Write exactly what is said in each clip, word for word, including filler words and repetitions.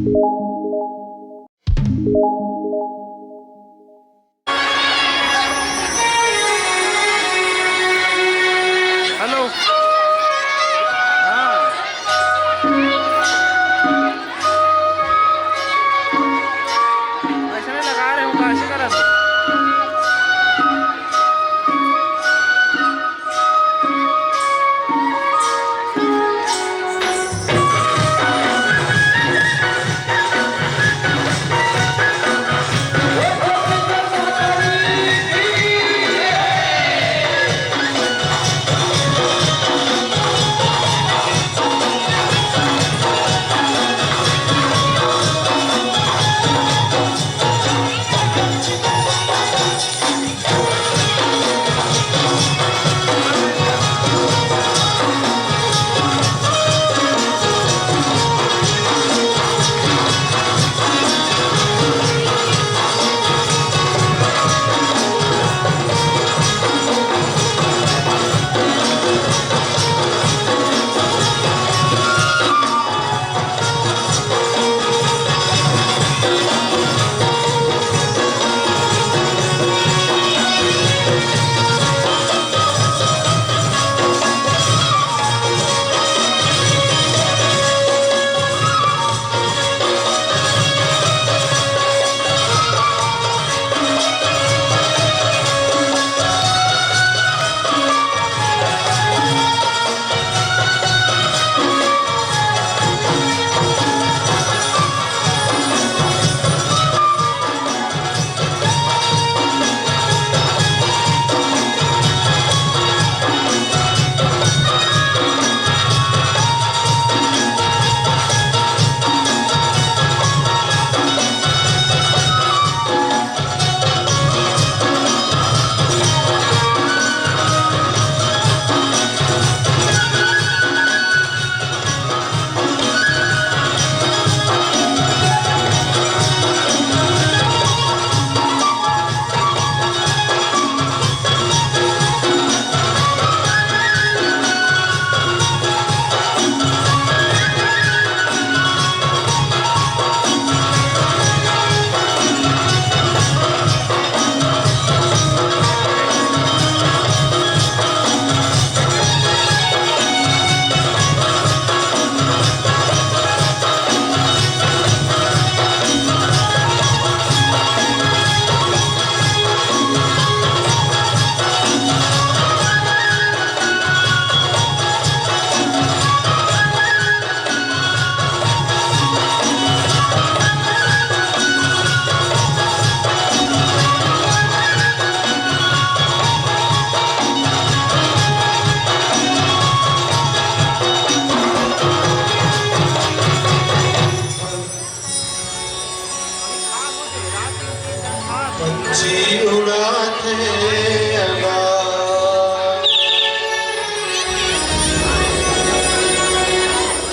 Hello. हाँ। ऐसे नहीं लगा रहे हो, ऐसे करा दो। पंछी उड़ाथे आकाश,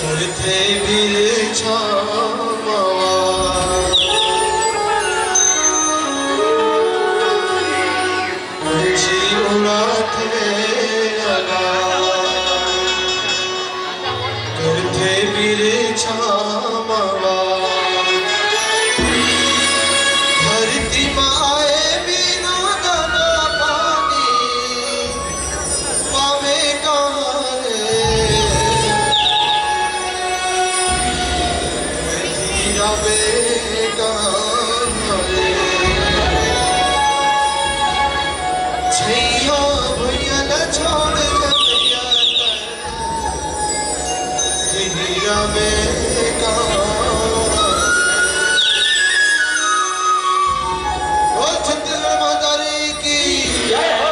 करथे बिरछा मवा। पंछी उड़ाथे आकाश, करथे बिरछा मवा। धरती म आए बिना दाना पानी पावे कहाँ रे? धरती रवे कहाँ रे? छैया भुइयां ल छोड़ के भैया तैं धरती रवे कहाँ रे? बोल छत्तीसगढ़ महतारी की जय हो।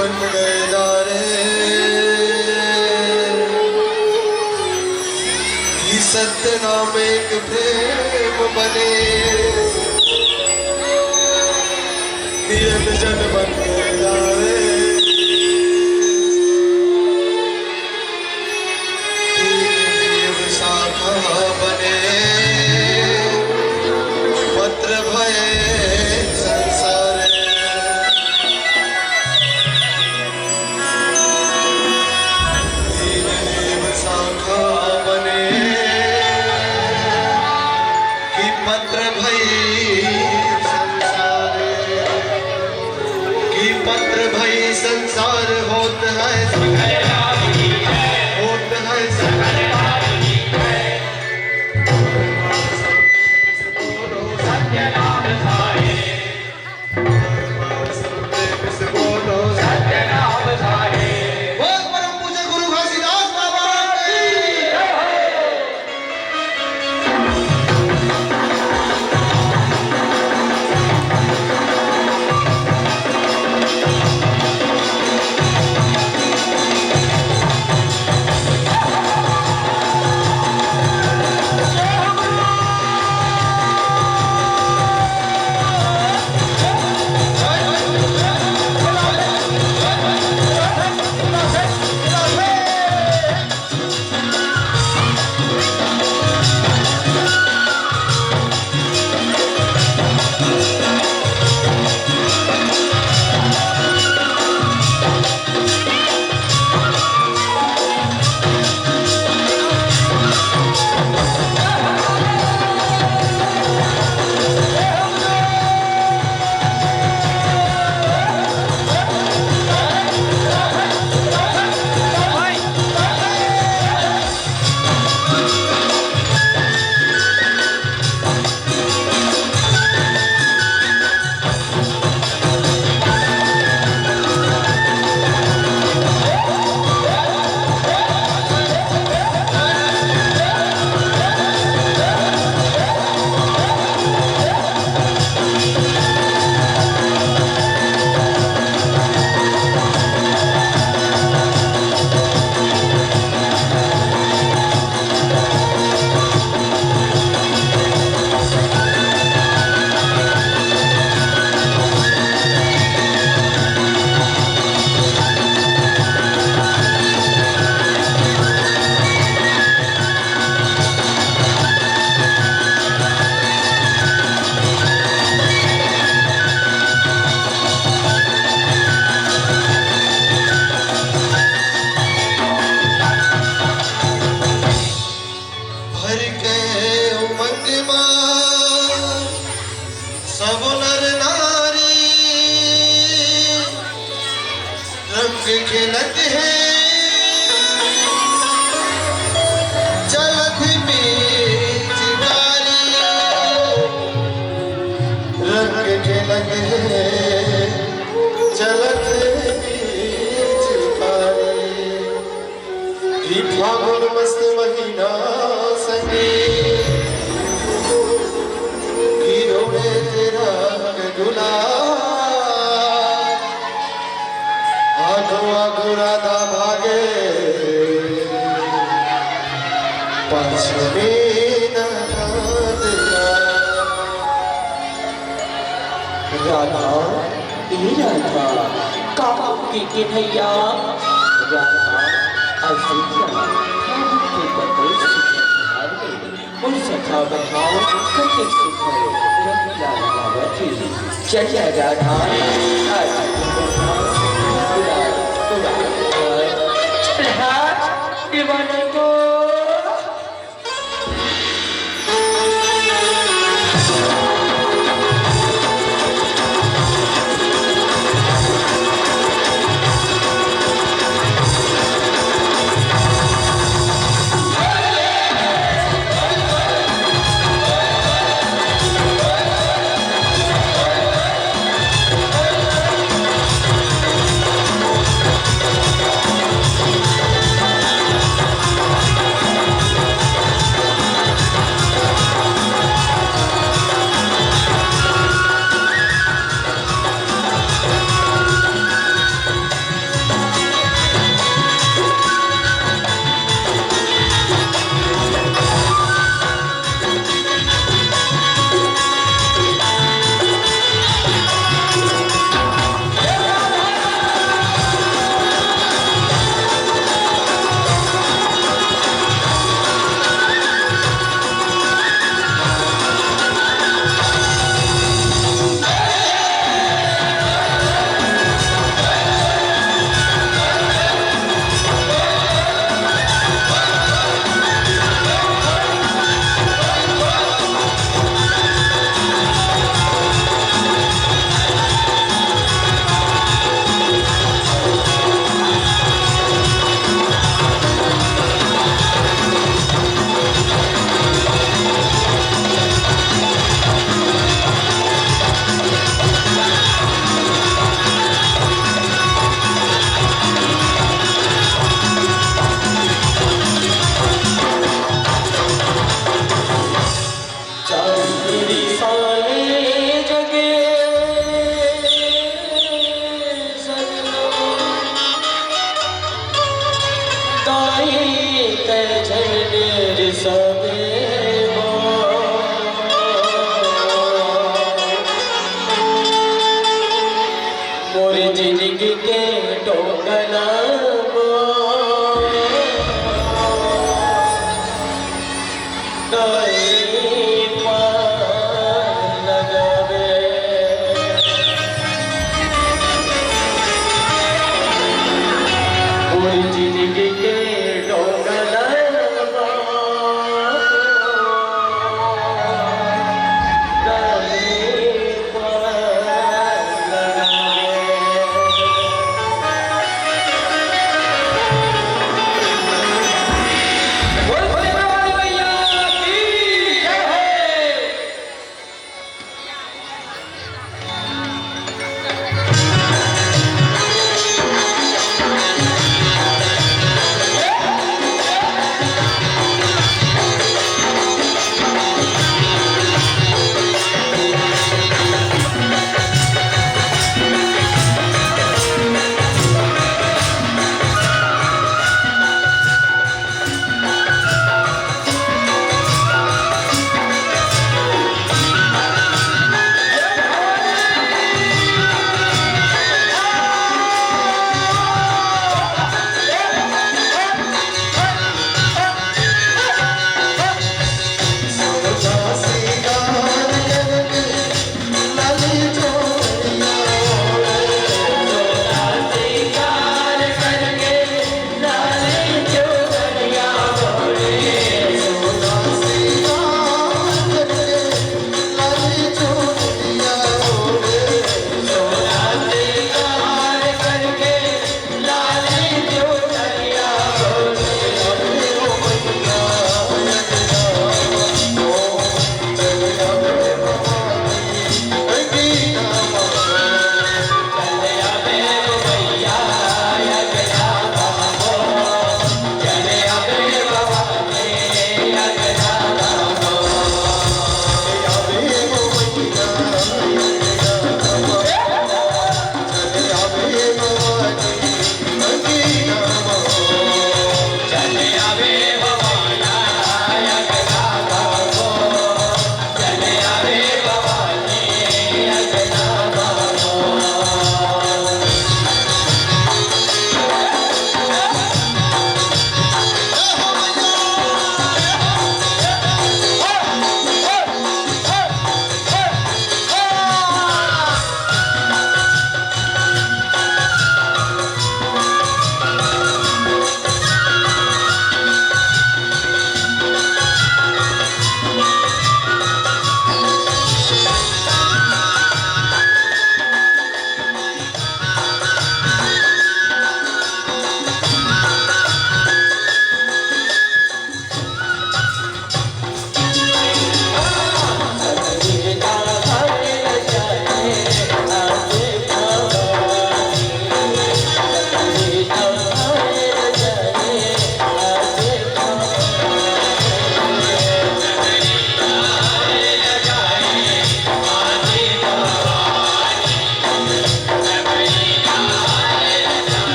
बन गए दारे, कि सत्य नाम एक प्रेम बने। नियन जन बन गए दारे, तीन जीव शाखा बने, पत्र भय संसार। तीन जीव शाखा बने, कि पत्र भई संसार, कि पत्र भई संसार होत है सकल, होत है सकल। बोल परम पूज्य गुरु घासीदास बाबा की। भर के उमंग मा सब नर नारी रंग खेलत हे, चलत हे पिचकारी। रंग खेलत हे, चलत हे पिचकारी। कि फागुन मस्त महीना संगी, कि उड़े ते रंग गुलाल। आगू आगू राधा भागे, पाछू में नंद लाल। राधा, ए राधा, का के के भैया? राधा, अयोध्या, प्रभु के बदल सुंदर बिहार में, उन सखा बधाओ, कतेक सुंदर रंग लाल लावत हे। चल राधा, आज गुलाल, गुलाल, चल हाथ दीवानी को।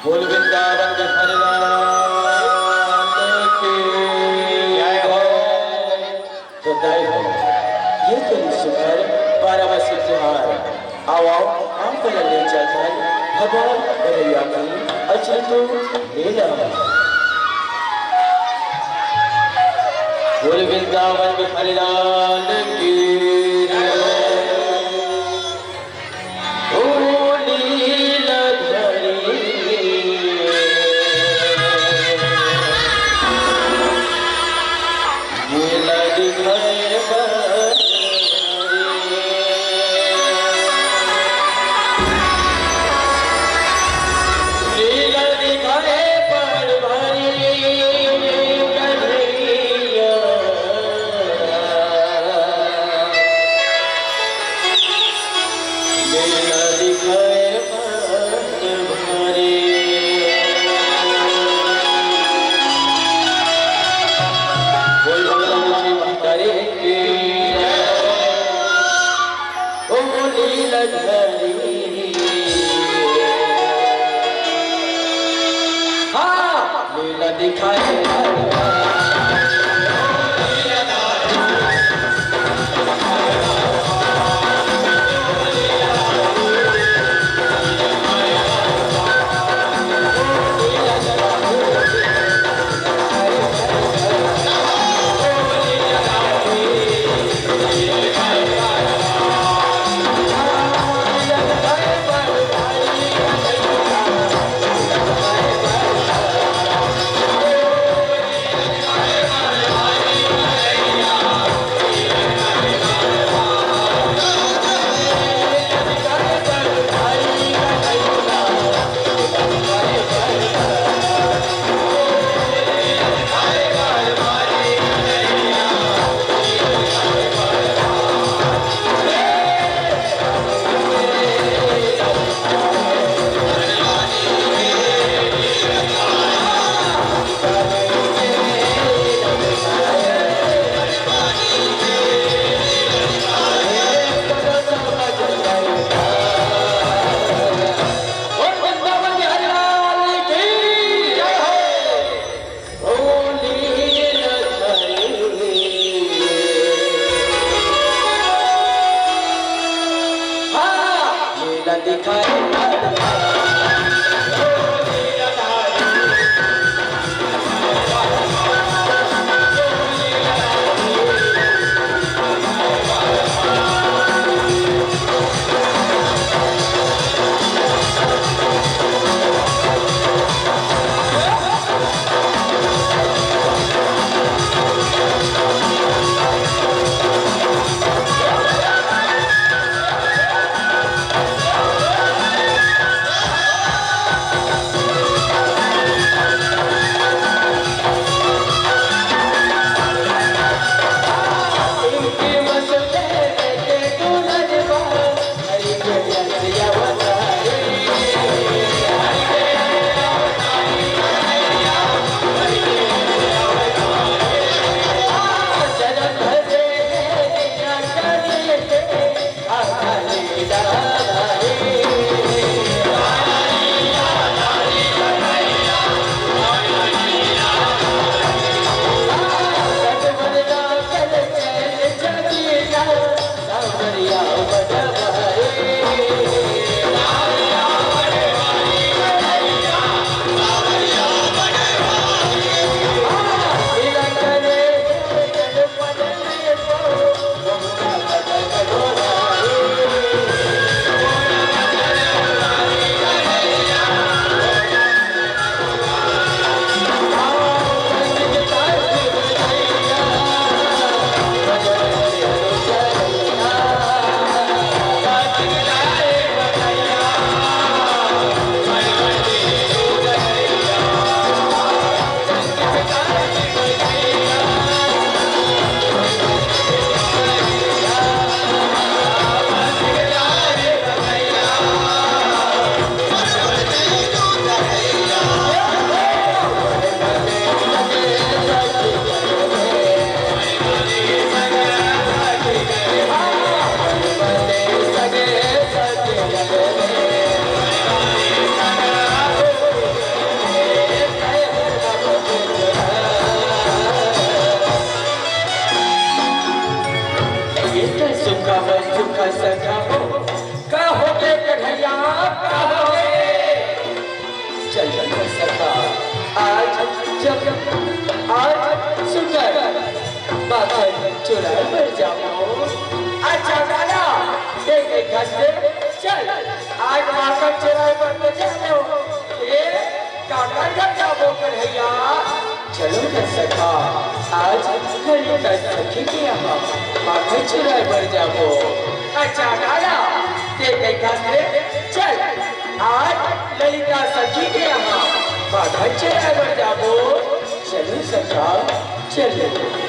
बोल वृंदावन बिहारी लाल की जय हो। तो जय हो। ये तो सुघर बारह मासी तिहार। आओ, आओ, आप मन ले चल भगवान कन्हैया के अचल तो लीला। बोल वृंदावन बिहारी लाल की जय। हाँ, लीला दिखाए। ये तो सुखा मन सुखा सखा हो, का हो गे कन्हैया, का हो गे? चल, चल, चल, सखा, आज जब, आज सुंदर माखन चुराए बर जाबो। अच्छा दादा, देख, देख, हंस दे। चल, आज माखन चुराए बर तो जाबो। ए, काकर घर जाबो कन्हैया? चलो न सखा, आज ललिता सखी के यहाँ माखन चुराए बर जाबो। अच्छा दादा, ते कहिथस रे, चल, आज ललिता सखी के यहाँ माखन चुराए बर जाबो। चलो सखा, चलो।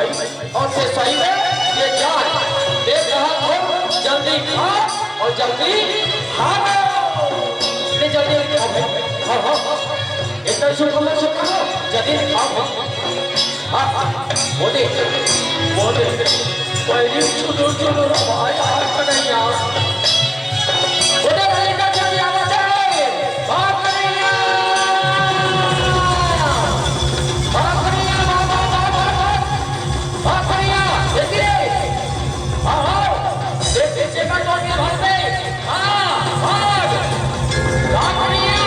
अउ ते सही में ये जान, मैं कहत हँव, जल्दी खा अउ जल्दी भागो। ले जल्दी खाव भाई, हाँ, हाँ, एकदम सुखो में सुखो, जल्दी खाव भाई। हाँ, हाँ, वो दे, वो दे, पहली चुनुर चुनुर भाई, आज कन्हैया। वो दे, ललिता चली आवत हे, भाग कन्हैया, भाग कन्हैया, भाग, भाग, भाग, भाग, भाग। भाग भैया, देखिए। हाँ, हाँ। देख, देख, देखा तो नहीं भागते। हाँ, भाग। भाग भैया।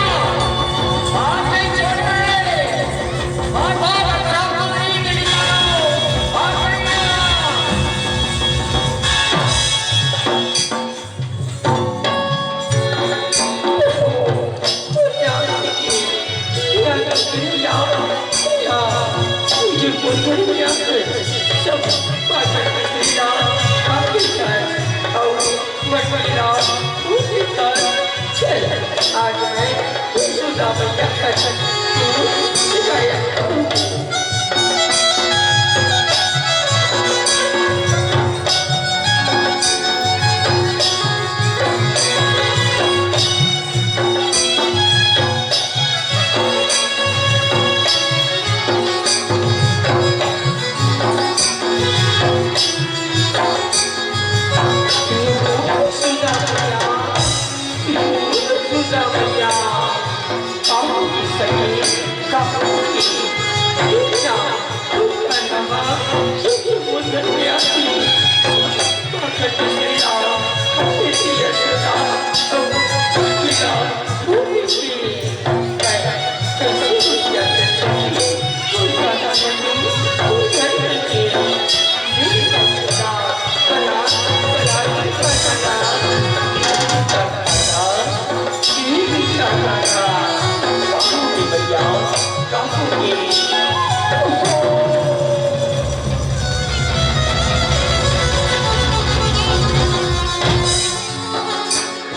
भाग नहीं छोड़ रहे। भाग, भाग, भाग, भाग, भाग, भाग, भाग भैया। आज मैं सुधा मैया का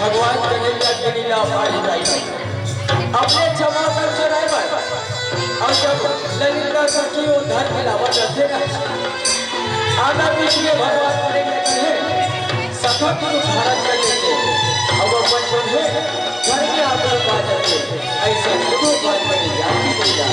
भगवान कन्हैया के लीला अपार है। अपने क्षमा कर चुराए बर। अउ जब ललिता सखी वो धन मिलावत रथे ना, आधा बीच में भगवान कन्हैया कहे, सखा को धारण कर लेते, अब अपन जो है, घर में आकर पा जाते, ऐसा खुद भगवान कन्हैया की लीला।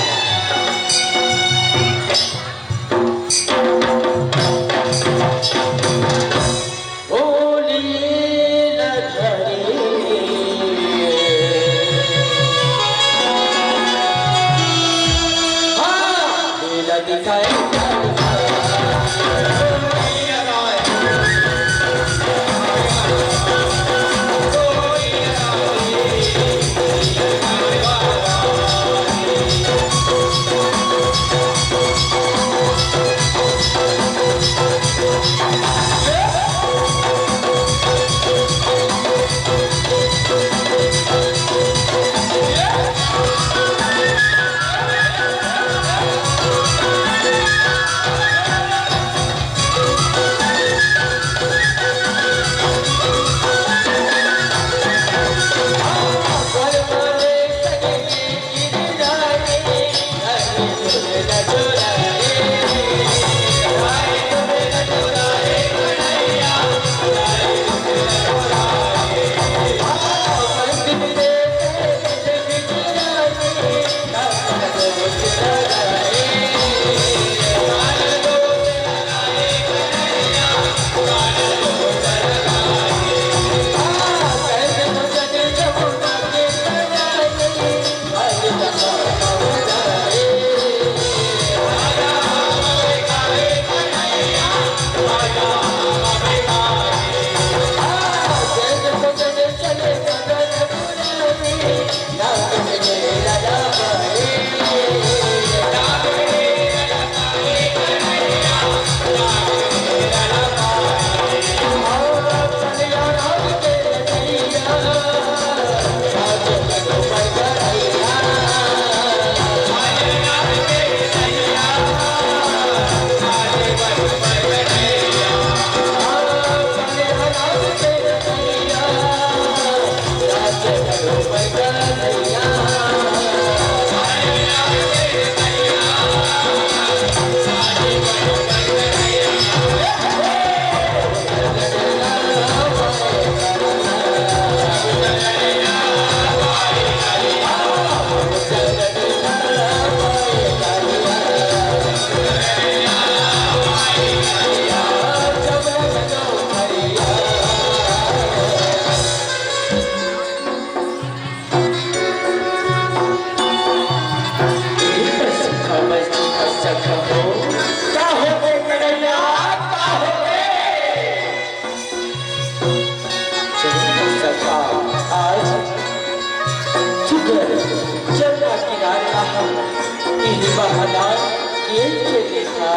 ये के देखा,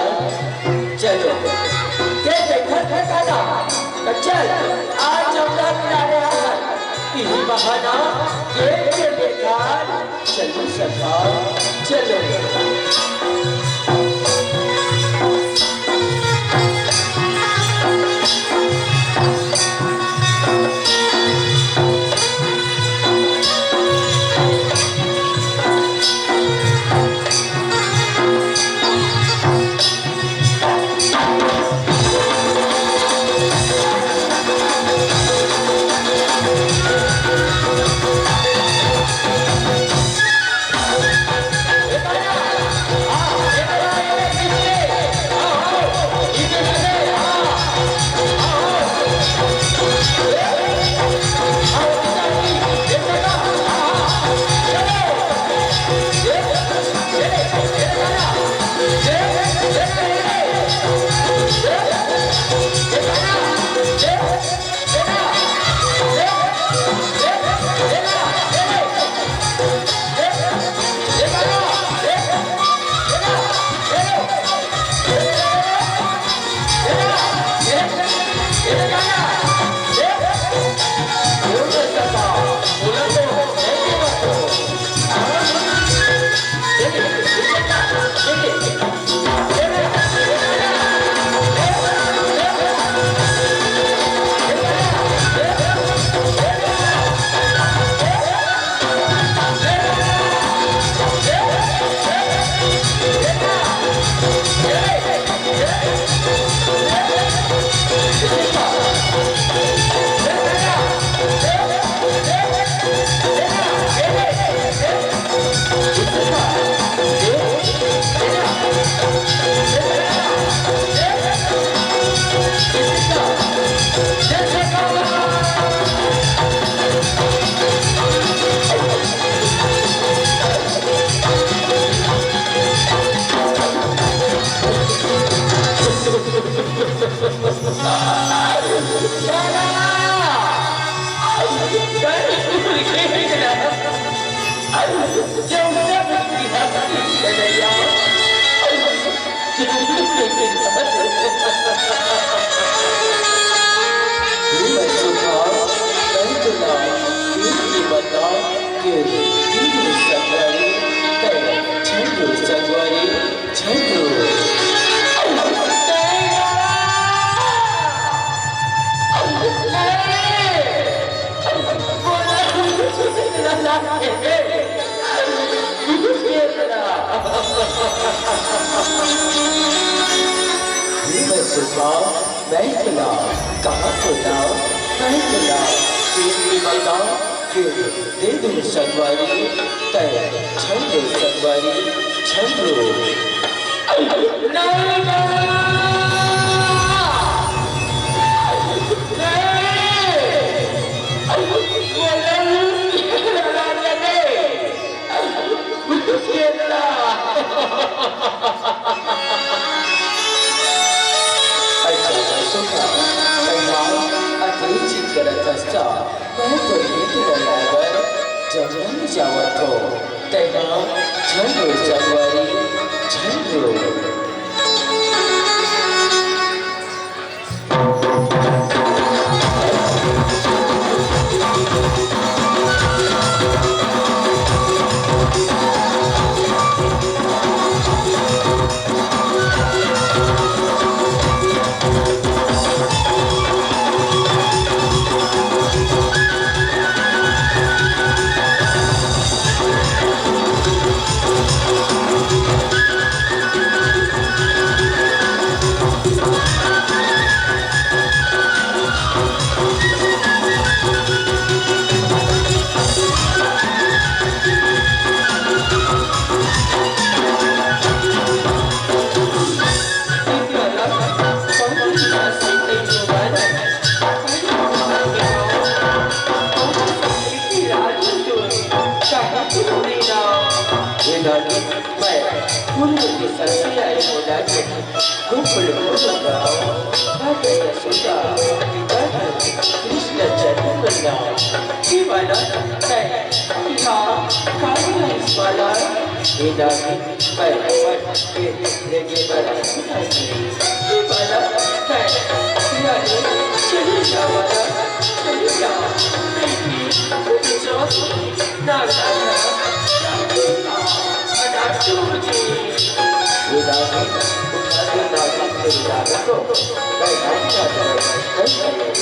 चलो, के देखा ठिकाना, तो चल, आज जमुना किनारे आ, इही बहाना, ये के देखा, चलो सखा, चलो। हे बसुआ, मैं तुला कहा तुला, मैं तुला प्रेम की माला फिर दे दूं संगवारी, तै छंडो संगवारी, छंडो। अच्छा, सुना, तैं हा अतरी जिद करत हस त, मैं तो ये तो बराबर जंगल जावत हो, तैं हा झन रो संगवारी, झन रो। ये नानी, मैं पूर्व के ससुराल को जाके गोकुल को गाँव, राजा यशोदा, राजा कृष्ण जन्म मनाओ। ये वाला तय, यहाँ काली वाला ए दादी, मैं पट के लेके बड़ा सुनाई। ये वाला है, यारो, चली जा वाला, चली जा। नहीं, नहीं, तू तो चौथ, ना, ना, ना, ना, ना, ना, ना, ये दादी, दादी, दादी, तेरी दादी को, मैं नहीं जाता, नहीं जाता।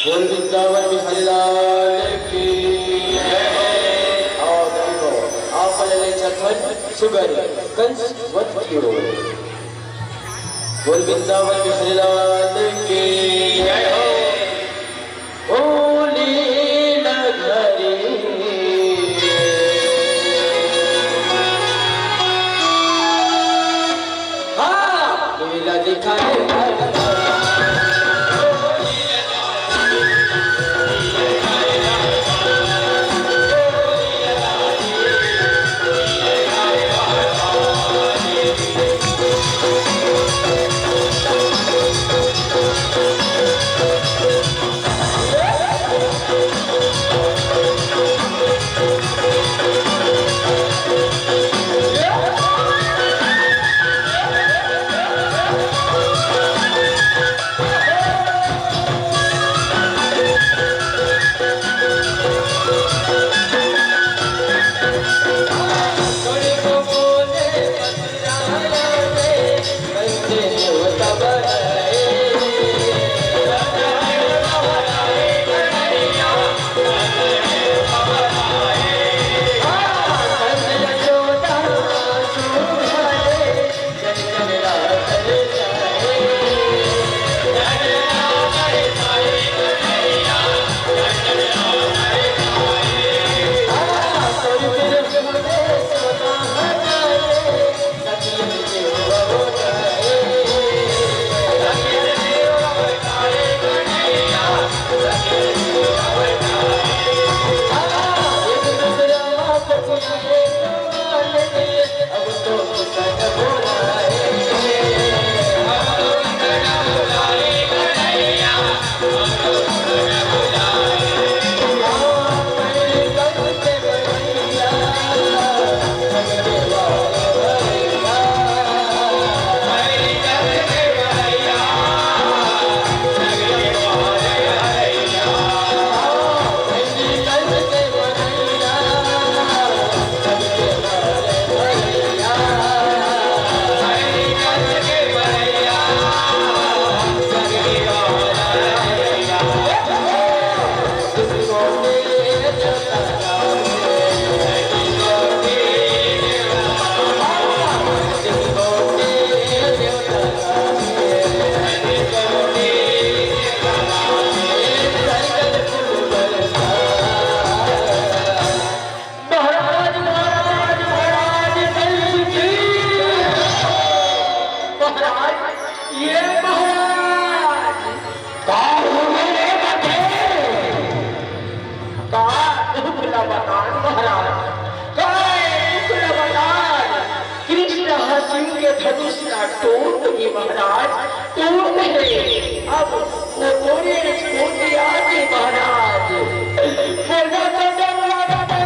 बोल वृंदावन बिहारी लाल की जय हो। आओ दर्शकों, आप मन ले छठन सुगर कंस वध की ओर। बोल वृंदावन बिहारी लाल की जय हो। होली लग रही। हाँ, मेला दिखाए। टूट गई महाराज, टूट गई। अब वो थोड़ी टूट गई महाराज। बोला तो डर लगा था।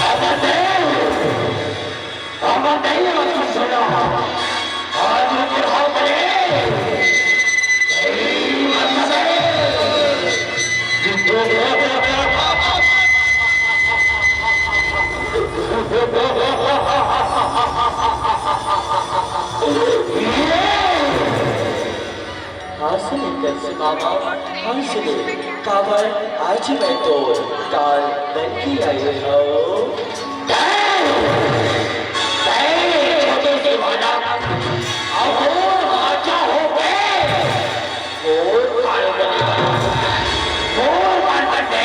अब नहीं, अब नहीं, अब सुनो। आज बुढ़ा बने। हंस ले कंस मामा, हंस ले। काबर आज मैं तो काल बन के आए हूँ। छोटे से बालक, अब और राजा हो गए। और काल बने, और काल बने।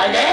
अरे,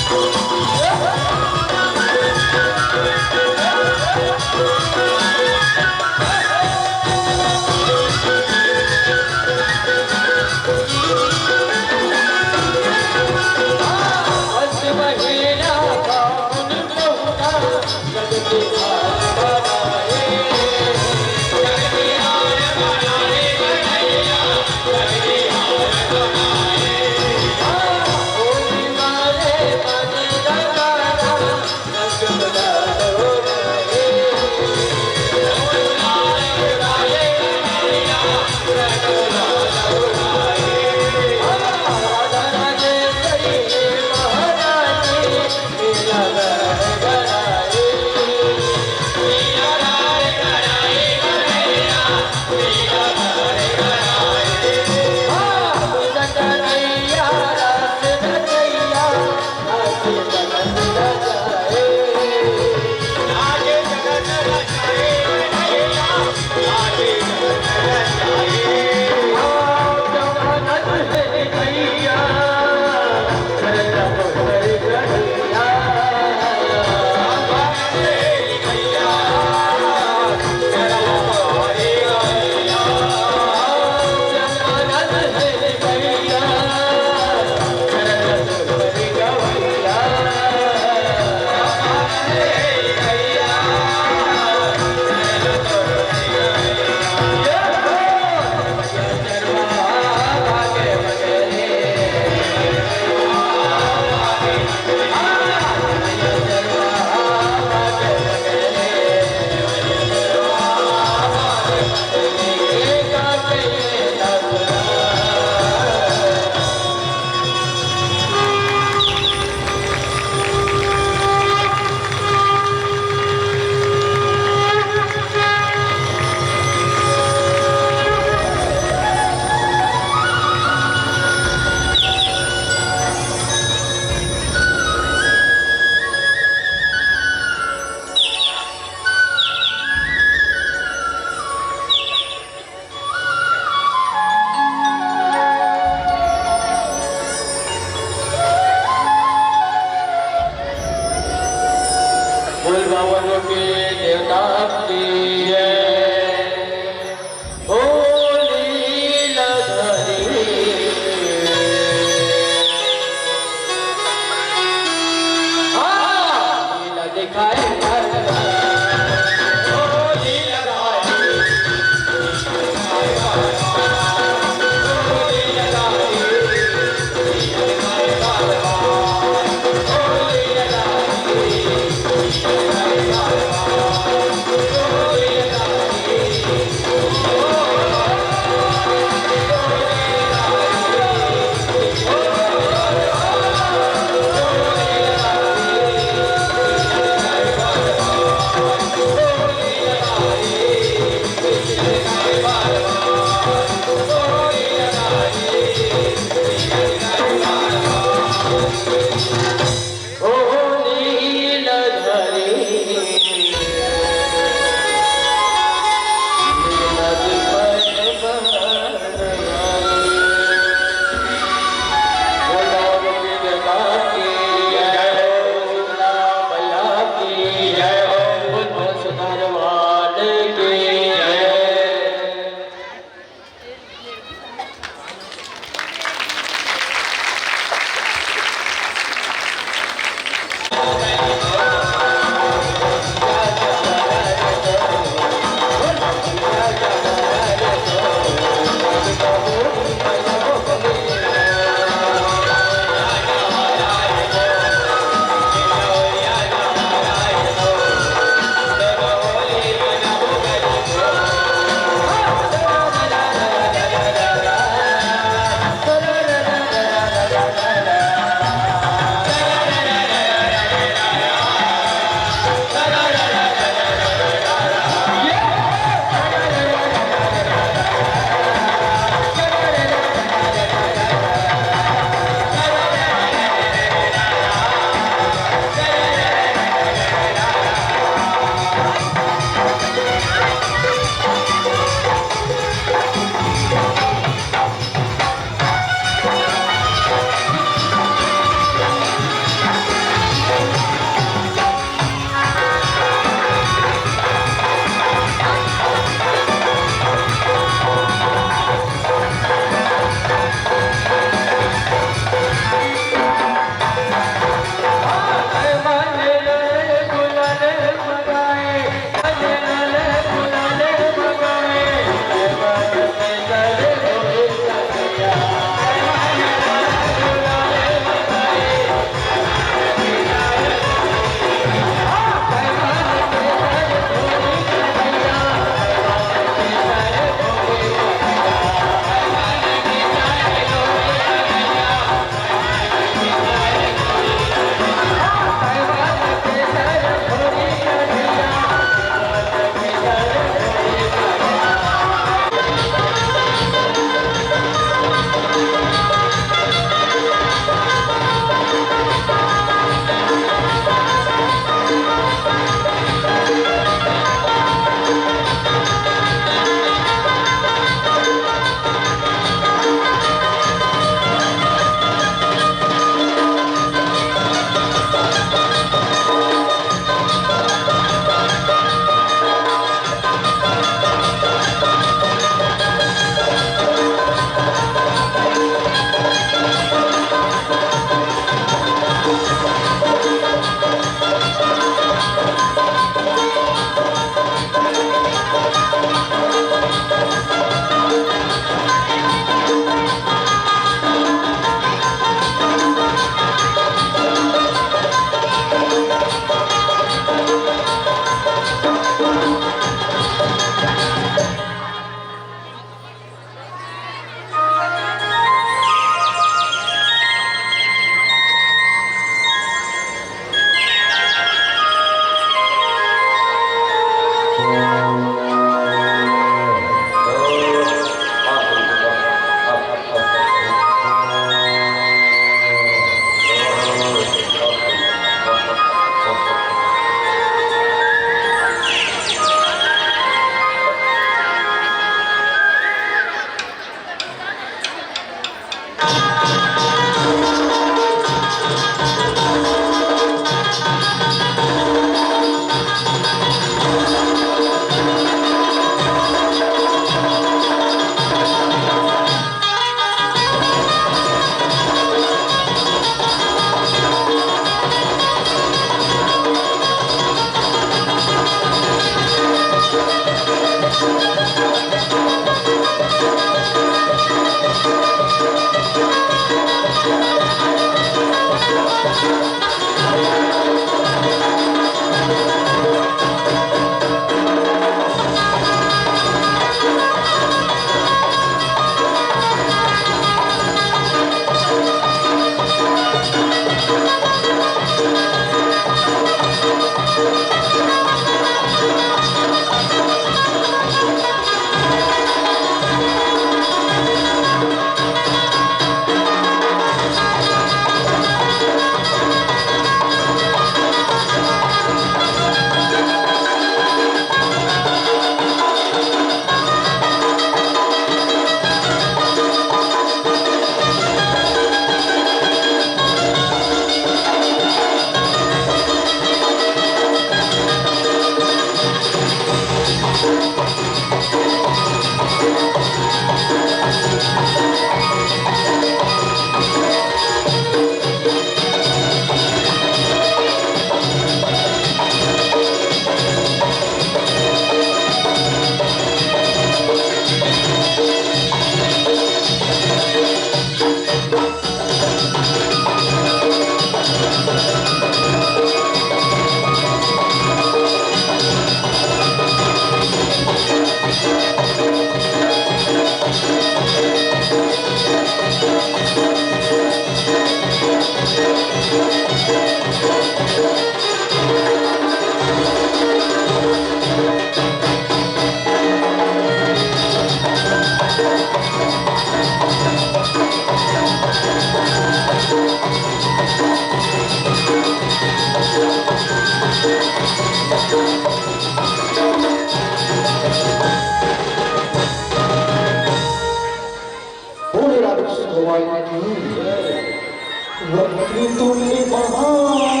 वक्रतुंड महाकाय,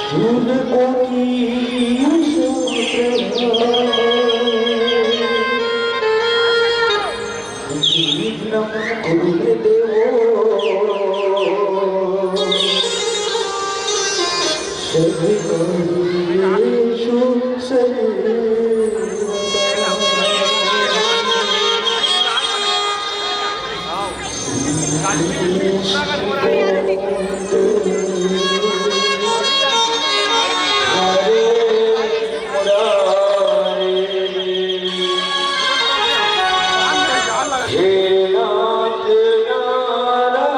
सूर्यकोटि समप्रभ। विघ्नं कुरु मे देव सर्वकार्येषु सर्वदा। हे नाथ नारायण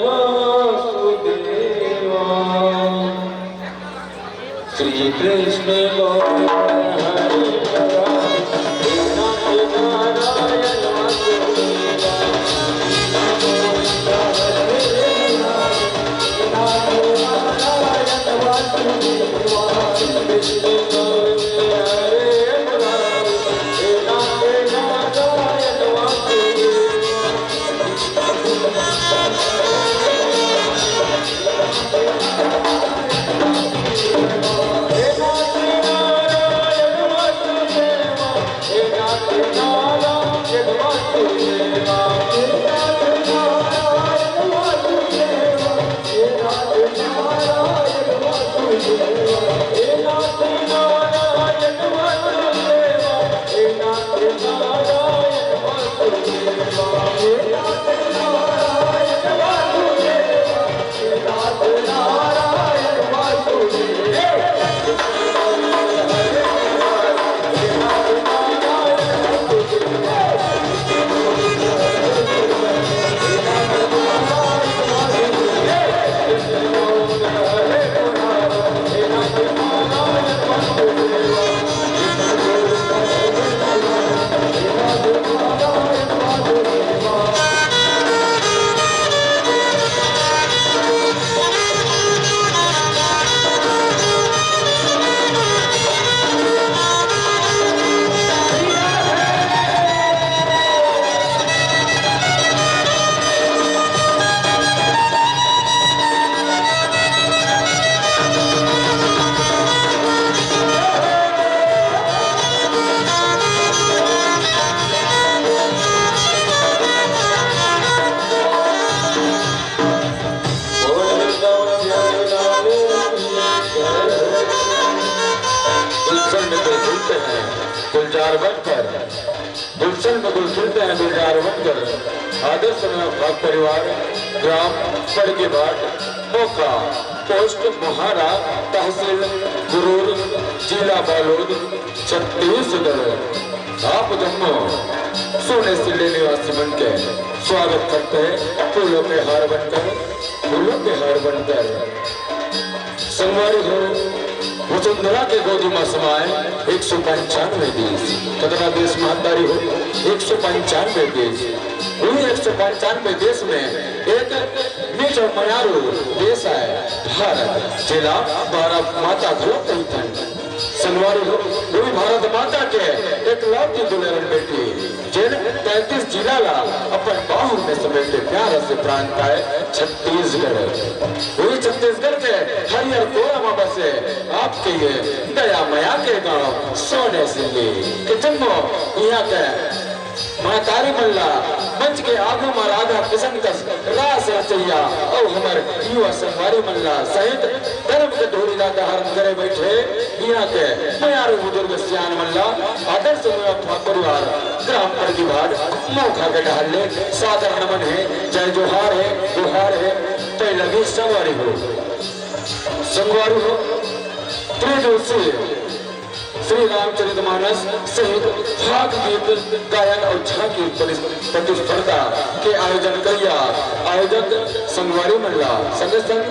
वासुदेवा। श्री कृष्ण गौर हरे मुरारी। हे नाथ नारायण वासुदेवा। गुलशन में गुल खिलते हैं गुलजार बनकर, गुलशन में गुल खिलते हैं गुलजार बनकर। आदर्श में परिवार, ग्राम पड़कीभाट, मोखा, पोस्ट मोहारा, तहसील गुरूर, जिला बालोद, छत्तीसगढ़। आप जम्मो सोने सिल्ली निवासी मन के स्वागत करते हैं फूलों के हार बनकर, फूलों के हार बनकर। संगवारी हो, वसुंधरा के गोदी म समाए एक सौ पंचानवे देश। कतना देश महतारी हो? एक सौ पंचानवे देश। उही एक सौ पंचानवे देश में एक मीठ अउ मयारू देश आय भारत, जेला भारत माता घलो कहिथन। संगवारी हो, उही भारत माता के एकलौती दुलेरन बेटी, जेन तैंतीस जिला ला अपन बाहू में समेटे प्यारा से प्रांत आय छत्तीसगढ़। उही छत्तीसगढ़ के हरियर कोरा म बसे आपके ये दया मया के गांव सोने सिल्ली के जम्मो इहां के महतारी मन ला मंच के आगू म राधा किशन कस रास रचइया अउ हमर युवा संगवारी मन ला सहित धर्म के ढोरी ला धारण करे बइठे इहां के मयारू बुजुर्ग सियान मन ला आदर्श मुआ परिवार ग्राम पड़कीभाट मोखा के डहर ले सादर नमन हे, जय जोहार हे, जोहार हे। तै लगी संगवारी हो, संगवारी हो, त्रिदिवसीय श्री रामचरितमानस सहित फाग गीत गायन अउ झांकी प्रति-, प्रतिस्पर्धा के आयोजन करिया आयोजक संगवारी मन ला संगे संग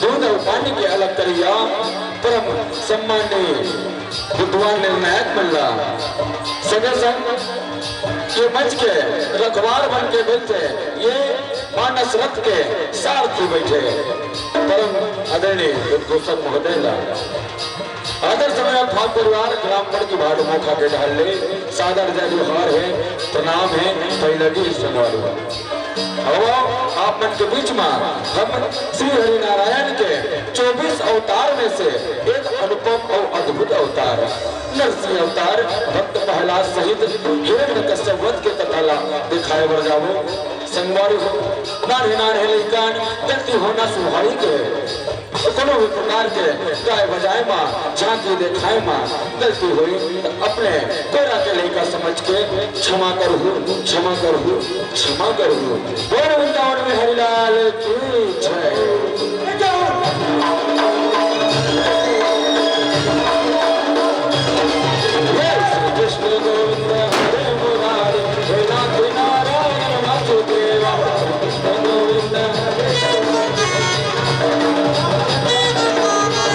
दूध अउ पानी के अलग करिया परम सम्माननीय विद्वान निर्णायक मन ला संगे संग ये मंच के रखवार बन के बैठे ये मानस रथ के सारथी बैठे परम आदरणीय उद्घोषक महोदय ला आदर समय अर्थात परिवार ग्राम बड़की भाट मोखा के ढाल ले सादर जय जोहार हे, प्रणाम हे, पैलगी संगवारी। अब आप मन के बीच में हम श्री हरिनारायण के चौबीस अवतार में से एक अनुपम और अद्भुत अवतार नरसिंह अवतार भक्त प्रहलाद सहित हिरण्यकश्यप वध के कथा ला दिखाए बर जाबो। संगवारी हो, नान्हे नान्हे लइकन गलती होना स्वाभाविक हे। कोनो भी प्रकार के गाए बजाए मा, झांकी देखाए मा गलती होई त अपने कोरा के लइका समझ के क्षमा करहू, क्षमा करहू, क्षमा करहू। बोल वृंदावन बिहारी लाल की जय। हे श्री कृष्ण गोविंद हरे मुरारी, हे नाथ नारायण वासुदेवा।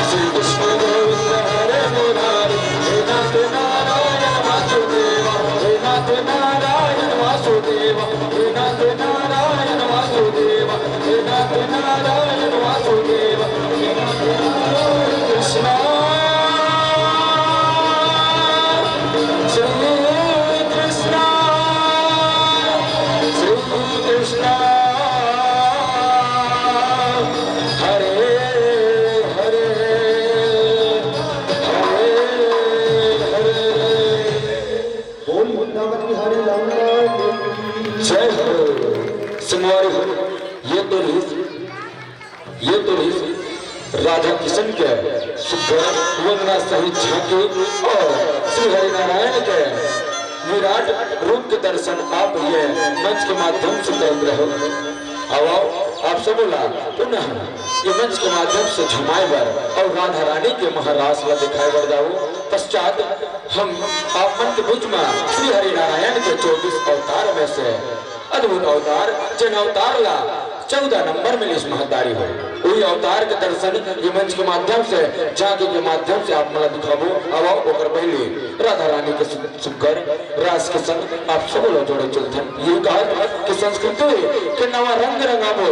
श्री कृष्ण गोविंद हरे मुरारी, हे नाथ नारायण वासुदेवा, हे नाथ नारायण वासुदेवा, हे नाथ नारायण वासुदेवा, हे नाथ नारायण वासुदेवा, हे नाथ नारायण कृष्णा। श्री कृष्णा, श्री कृष्णा, हरे हरे, हरे हरे। बोल वृंदावन बिहारी लाल की जय हो। संगवारी हो, ये तो रहिस ये तो रहिस राधा किशन के सुघर वंदना सहित झांकी और श्री हरिनारायण के विराट रूप के दर्शन आप ये मंच के माध्यम से करत रहो। अब आओ, आप सबो ला पुनः ये मंच के माध्यम से झुमाए बर और राधा रानी के महारास ला दिखाए बर जाओ। पश्चात हम आप मन के बीच में श्री हरिनारायण के चौबीस अवतार में से अद्भुत अवतार, जेन अवतार ला चौदह नंबर में लिस महतारी हो, उही अवतार के दर्शन ये मंच के माध्यम से, झांकी के माध्यम से आप मन ला दिखाबो। अब ओकर पहले राधा रानी के सु-, सुघर रास के संग आप सब ला जोड़े चलथन। ये कहत कि संस्कृति के नवा रंग रंगाबो,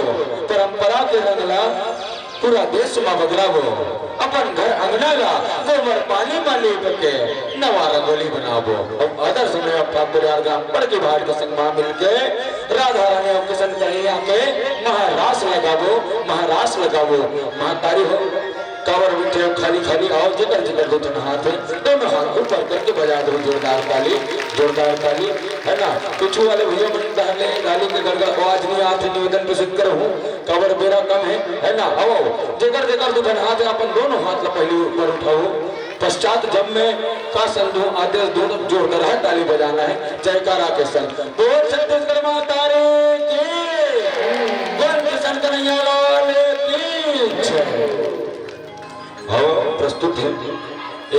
परंपरा के रंग ला पूरा देश म बगराबो, अपन घर अंगना ला गोबर पानी म लीप के नवा रंगोली बनाबो। अब आदर समय अब ठाकुर यार ग्राम बड़की भाट के संग म मिलके राधा रानी अउ किशन कन्हैया के महारास लगाबो, महारास लगाबो। महतारी हो, काबर बैठे हो खाली खाली, आओ, जेकर जेकर दू ठन हाथ हे, दोनों हाथ ऊपर करके बजा दो जोरदार ताली, जोरदार ताली, है ना? पीछू वाले भैया मन डहर ले ताली के गड़गड़ आवाज नहीं आत हे, निवेदन विशेष करहूँ। काबर बेरा कम हे, है ना? आओ, जेकर जेकर दू ठन हाथ हे, अपन दोनों हाथ ला पहले ऊपर उठाओ। पश्चात जब मैं का संग दूं, आदेश दूं, तो जोरदार है ताली बजाना है, जयकारा के संग। बोल छत्तीसगढ़ माता रे की, बोल किशन कन्हैया लाल की जय। आओ, प्रस्तुत है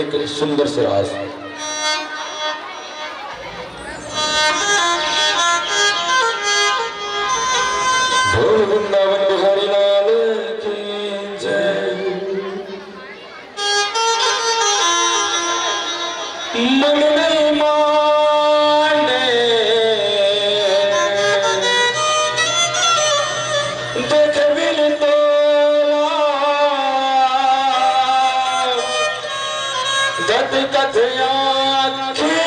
एक सुंदर से रास। बोल वृंदावन बिहारी लाल की जय। मन नहीं माने देख बिन तोला, दत कथ आँखी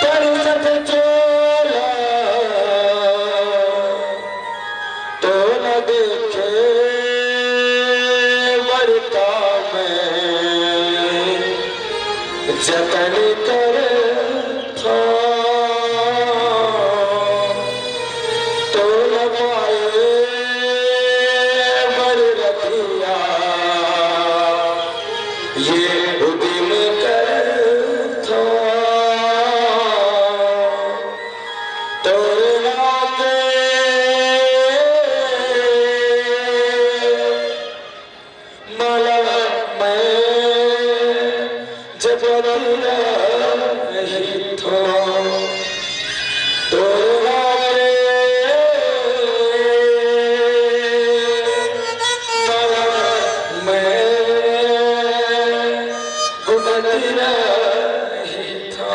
कर सत चोला। तो न देखे बरता मैं जतन कर था, तो न पाए बर रतिया ये उदिम कर था। तोर नाते मला मैं जपत रही थो। तोर नाते मला मैं घुटत रही थो।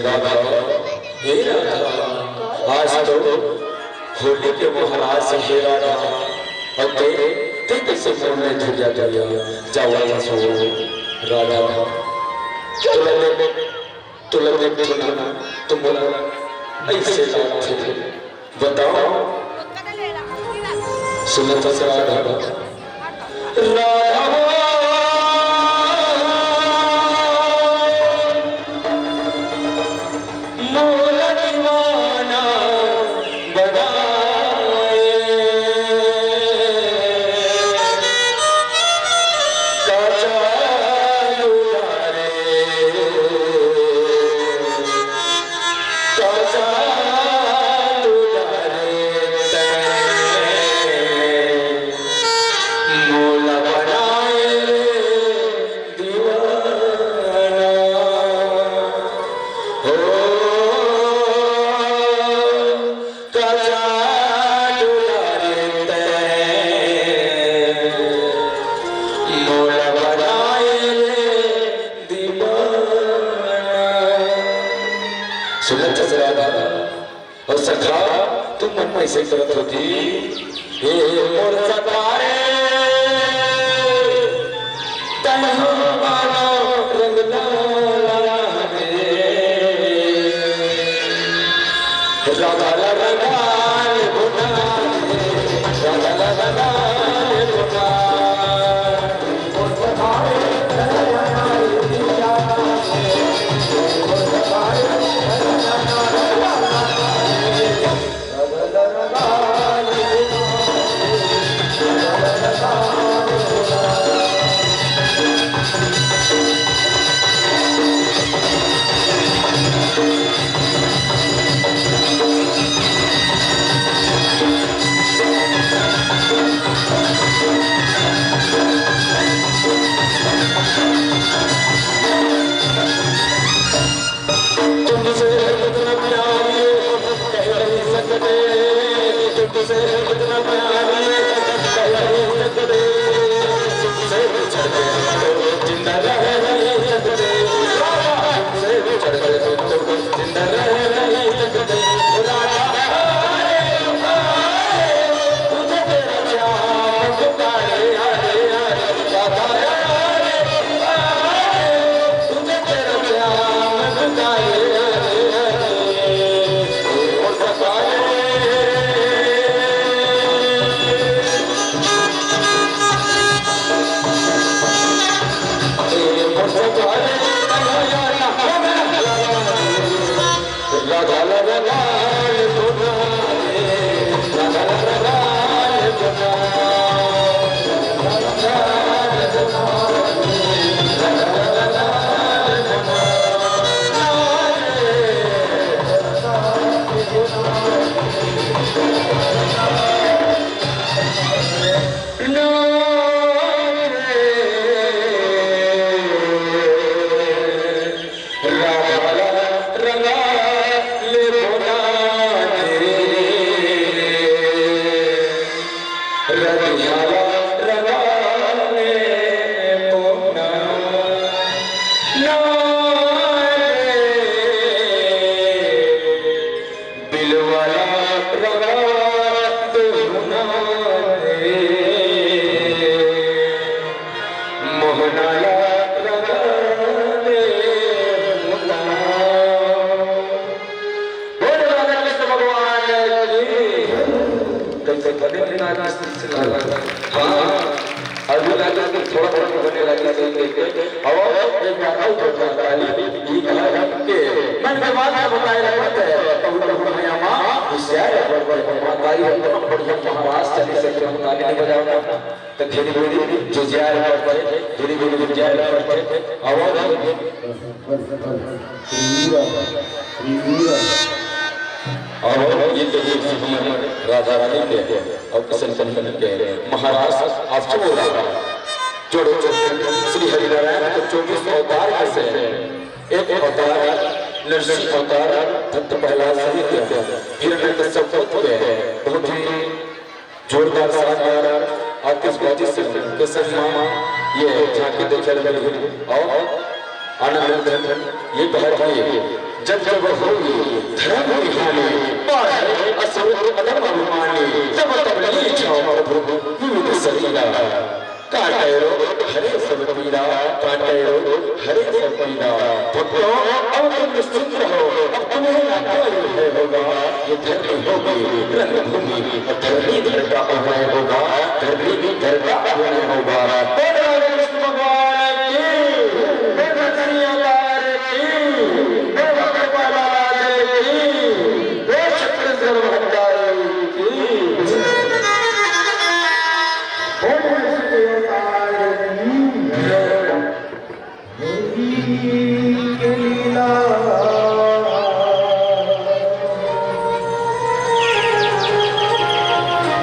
राधा, हे राधा, आज तो होली के महारास हे राधा, अउ ते, ते कइसे मोर ले झुरिया झुरिया जावत हस राधा। तोला देख, तोला देख, तोला, तो मोला अइसे लागथे। बताओ। सुनत हस राधा। राधा मोला दीवाना बनाए। काचा दुलारे, काचा दुलारे तैं मोला बनाए रे दीवाना। हो काचा दुलारे तैं मोला बनाए रे दीवाना। सुनत हस राधा, अउ सखा, तू मन में अइसे करत होती, हे मोर सखा रे, तैं हमर रंग लाला रे। राधा ला रंगाल भुना रे, राधा ला रंगाल भुना। तुमसे कितना प्यार ये हम कह नहीं सकते, तुमसे कितना प्यार ये हम कह नहीं सकते, तुमसे बिछड़ के हम तो जिंदा रह नहीं सकते, तुमसे बिछड़ के हम तो जिंदा रह नहीं सकते। राधा, तुझे तेरा श्याम पुकारे, हरे हरे, राधा, तुझे तेरा श्याम पुकारे, हरे हरे, ओ सखा रे। बिलवाला रंगा दे हुना रे, मोहनाला रंगा दे हुना। बोल राधा कृष्ण भगवान की। कैसे बने बिना कृष्ण से लाला। हाँ। अभी लागे कि थोड़ा थोड़ा बने लागे, सही देख के। और एक बार और थोड़ा ताली, ये कहा कि मन के बात ना बताए रखते हैं, तो उनको हम यहाँ माँ होशियार रखते हैं, माँ ताई रखते हैं, बढ़िया महाराज चले से हम ताली नहीं बजाओ ना, तो धीरे धीरे जुझार रखते हैं, धीरे धीरे जुझार रखते हैं, और और ये तो ये हमर राधा रानी के और किशन कन्हैया के महाराज आप सब हो रहा। जोड़ो श्री हरिनारायण के चौबीस अवतार में से एक अवतार नरसिंह अवतार भक्त प्रहलाद सहित हिरण्यकश्यप वध के बहुत ही जोरदार शानदार आतिशबाजी से के संग मा ये झांकी देखे ल मिलही और आनंद लेथन। ये बहुत ही जब जब होई धर्म की हानि, पार है असुर अधम अभिमानी। तब तब लीन छाँव प्रभु विविध शरीरा। काटै रोग हरे सब पीरा, काटै रोग हरे सब पीरा। भक्तों, अब तुम निश्चिंत रहो, अब तुम्हें ना कोई भय होगा। ये धरती होगी रंगभूमि, और धरती धर का अभिनय होगा, धरती भी धर का अभिनय होगा। बोल राधे कृष्ण भगवान की, बोल लक्ष्मी अवतार की, बोल भक्त प्रहलाद की, बोल छत्तीसगढ़ महतारी की। बोल लक्ष्मी अवतार की। हरि के लीला,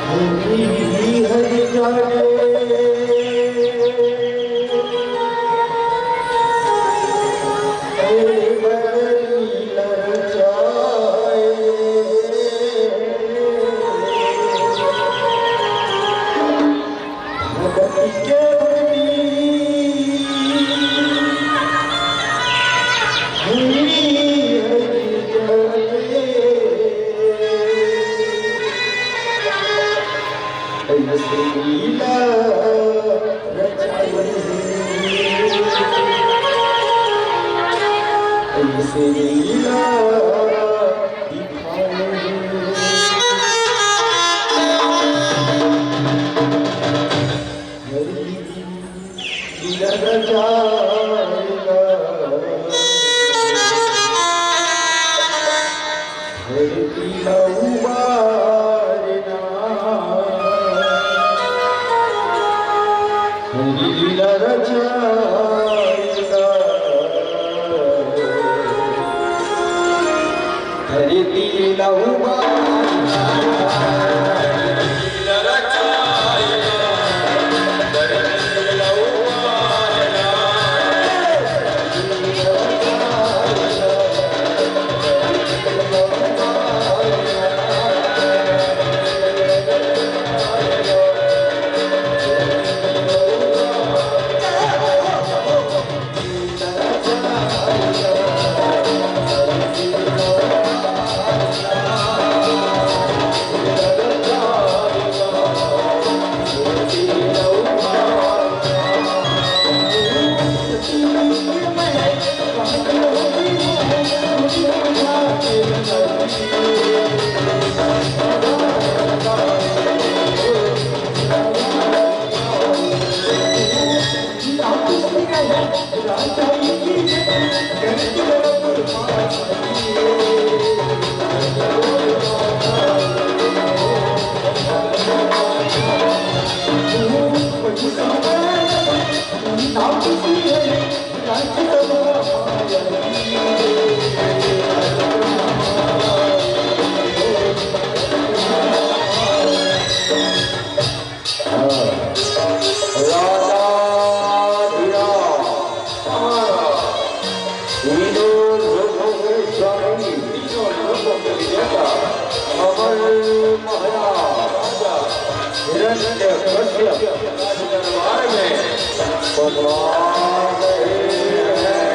हरि ही हरि जाने। अरे बदरी ललचाए। भगति के भक्ति, हरि हरि जाने। ऐसे लीला रचाई, ऐसे लीला दिखाई। हरि लीला रचाएगा, हरि पीला उबारना, हरि लीला रचाएगा, हरि पीला उबारना। राजा धीरा हमारा तीनों लोकों के स्वामी, तीनों लोकों के विजेता, अमर महाराज हिरण्यकश्यप दरबार में पधार रहे हैं।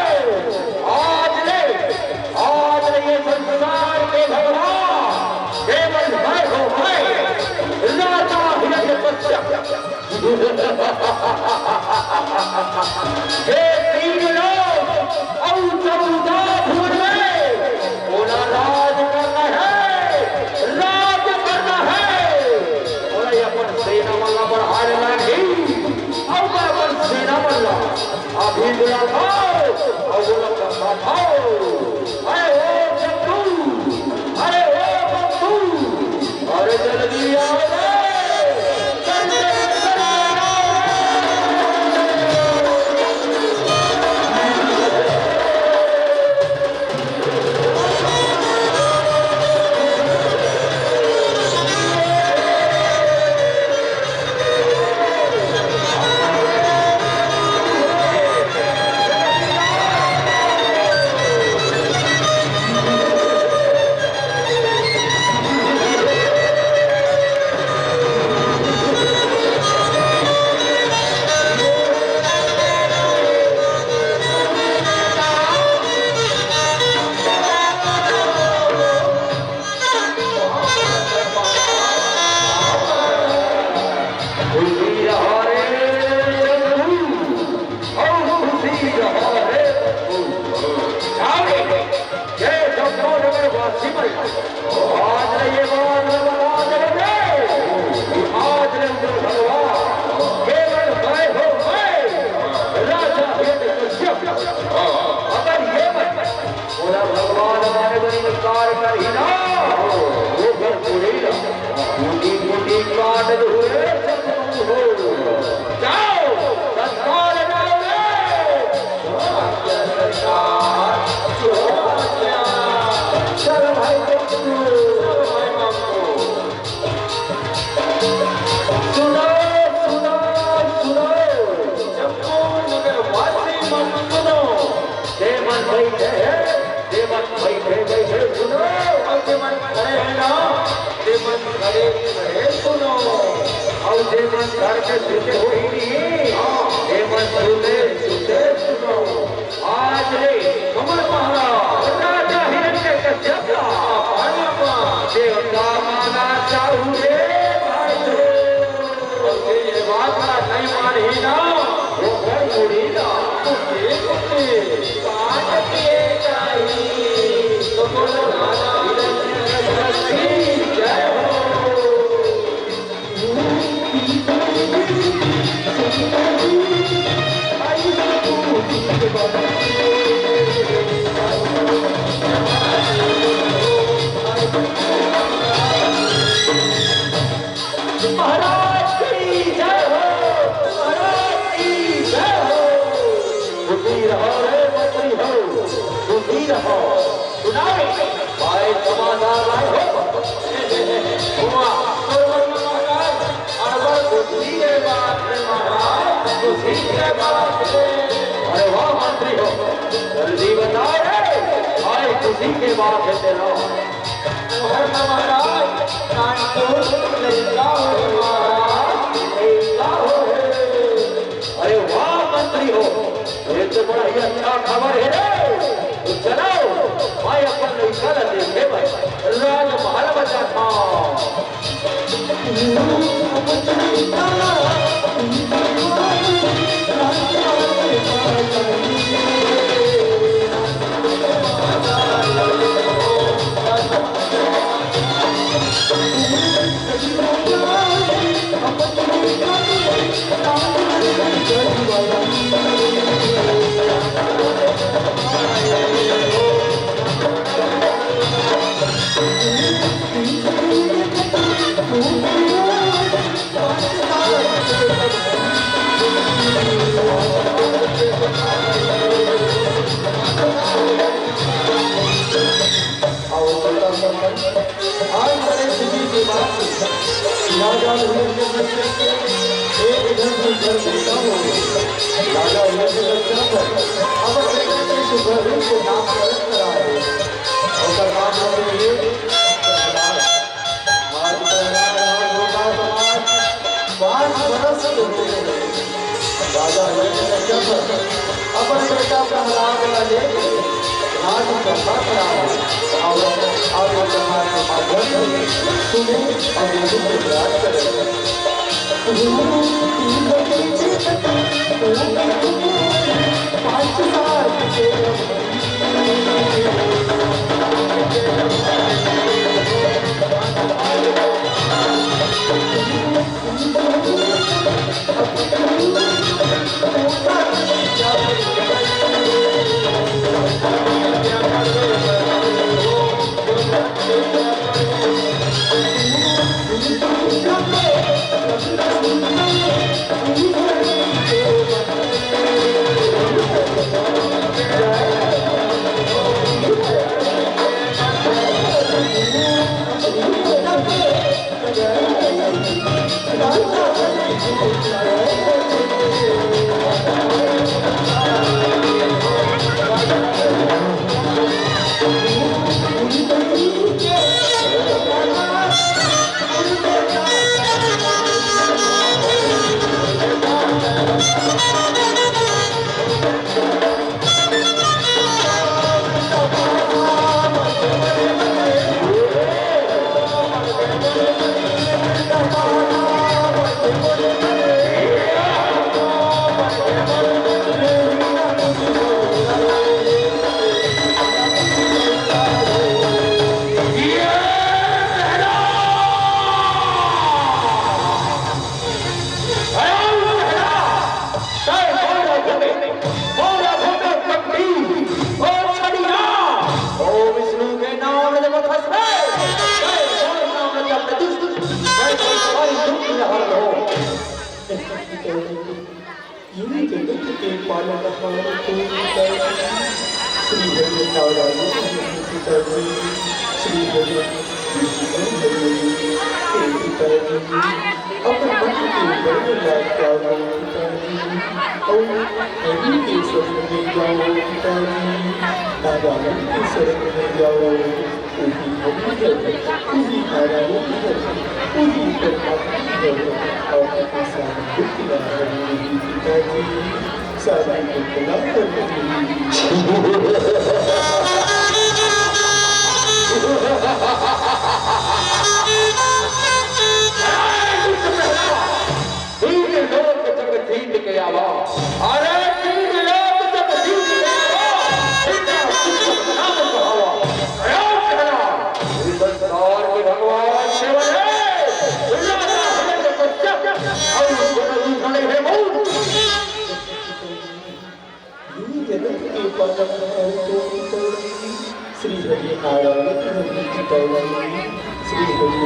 आज ले, आज ले ये संसार के भगवान केवल मैं हूँ, मैं राजा हिरण्यकश्यप। हे तीन लोक और चौदह भुवन बइठे हे, ते मन बइठे बइठे सुनो, अउ ते मन खड़े हे ना, ते मन खड़े खड़े सुनो, अउ ते मन घर में सुते होही नहीं, ते मन सुते सुते सुनो। आज ले हमर महाराज राजा हिरण्यकश्यप ला देवता माना चाहू रे भाई। अउ ये बात ला नहीं मानही ना, ओकर मुड़ी ला कुटी कुटी काट के जाही। तो बोलो राजा हिरण्यकश्यप की जय हो। महाराज की जय हो, महाराज की जय हो। खुशी रहो रे मंत्री हो, खुशी रहो। सुनाओ, भाई समाचार लाए हो। हुआ, तोर मन में महाराज, अड़बड़ खुशी के बात है महाराज, खुशी के बात है। अरे वाह मंत्री हो, जल्दी बताओ रे, भाई खुशी के बात है तेरा। तोहर महाराज, कानपुर लइका हो महाराज, लइका हो हे। अरे वाह मंत्री हो, ये तो बड़ा ही अच्छा खबर है रे। तो चलो, मैं अपन लइका ला देखे बर राजमहल में जाता हूँ। और छोटा सा मन, आज बड़े खुशी की बात है। राजा हिरण्यकश्यप के एक घर से घर बेटा हो गए। राजा हिरण्यकश्यप अब बेटा के शुभ रूप के नामकरण कराए। और नाम रखेंगे आज प्रहलाद और गोपा समाज पाँच बरस के हो गए। राजा हिरण्यकश्यप अपन बेटा प्रहलाद ला लेके राजसभा में आए और आगे कथा के माध्यम से सुने और यदि विराट करें। पाँच साल के ओम विष्णु के नाम ले जब फंस गए, जय ओम नाम ले जब दुष्ट, जय ओम सारी दुख निहर हो। ये जगत के पालनहार तू पिता जी, श्री हरि नारायण हरि पिता जी, श्री हरि विष्णु हरि हे पिता जी, अपन मन के बल ला त्यागो पिता जी। अउ हरि के शरण में जाओ पिताजी, नारायण के शरण में जाओ। उही हरि हरि, उही नारायण हरि, उही परमात्मा हरि। आपके सारे दुख ना हरि उही पिताजी, सारे दुख ना हरि उही। तीन लोक जब जीत के आवा, अरे तीन लोक जब जीत के आवा, इतना उत्तम नाम कहावा। राम कहला, इस संसार के भगवान शिव है, राजा हरिंद्र कश्यप, और दोनों दूसरे हैं मौत। ये जगत के पालन करते श्री हरि नारायण हरि की पैरवी, श्री हरि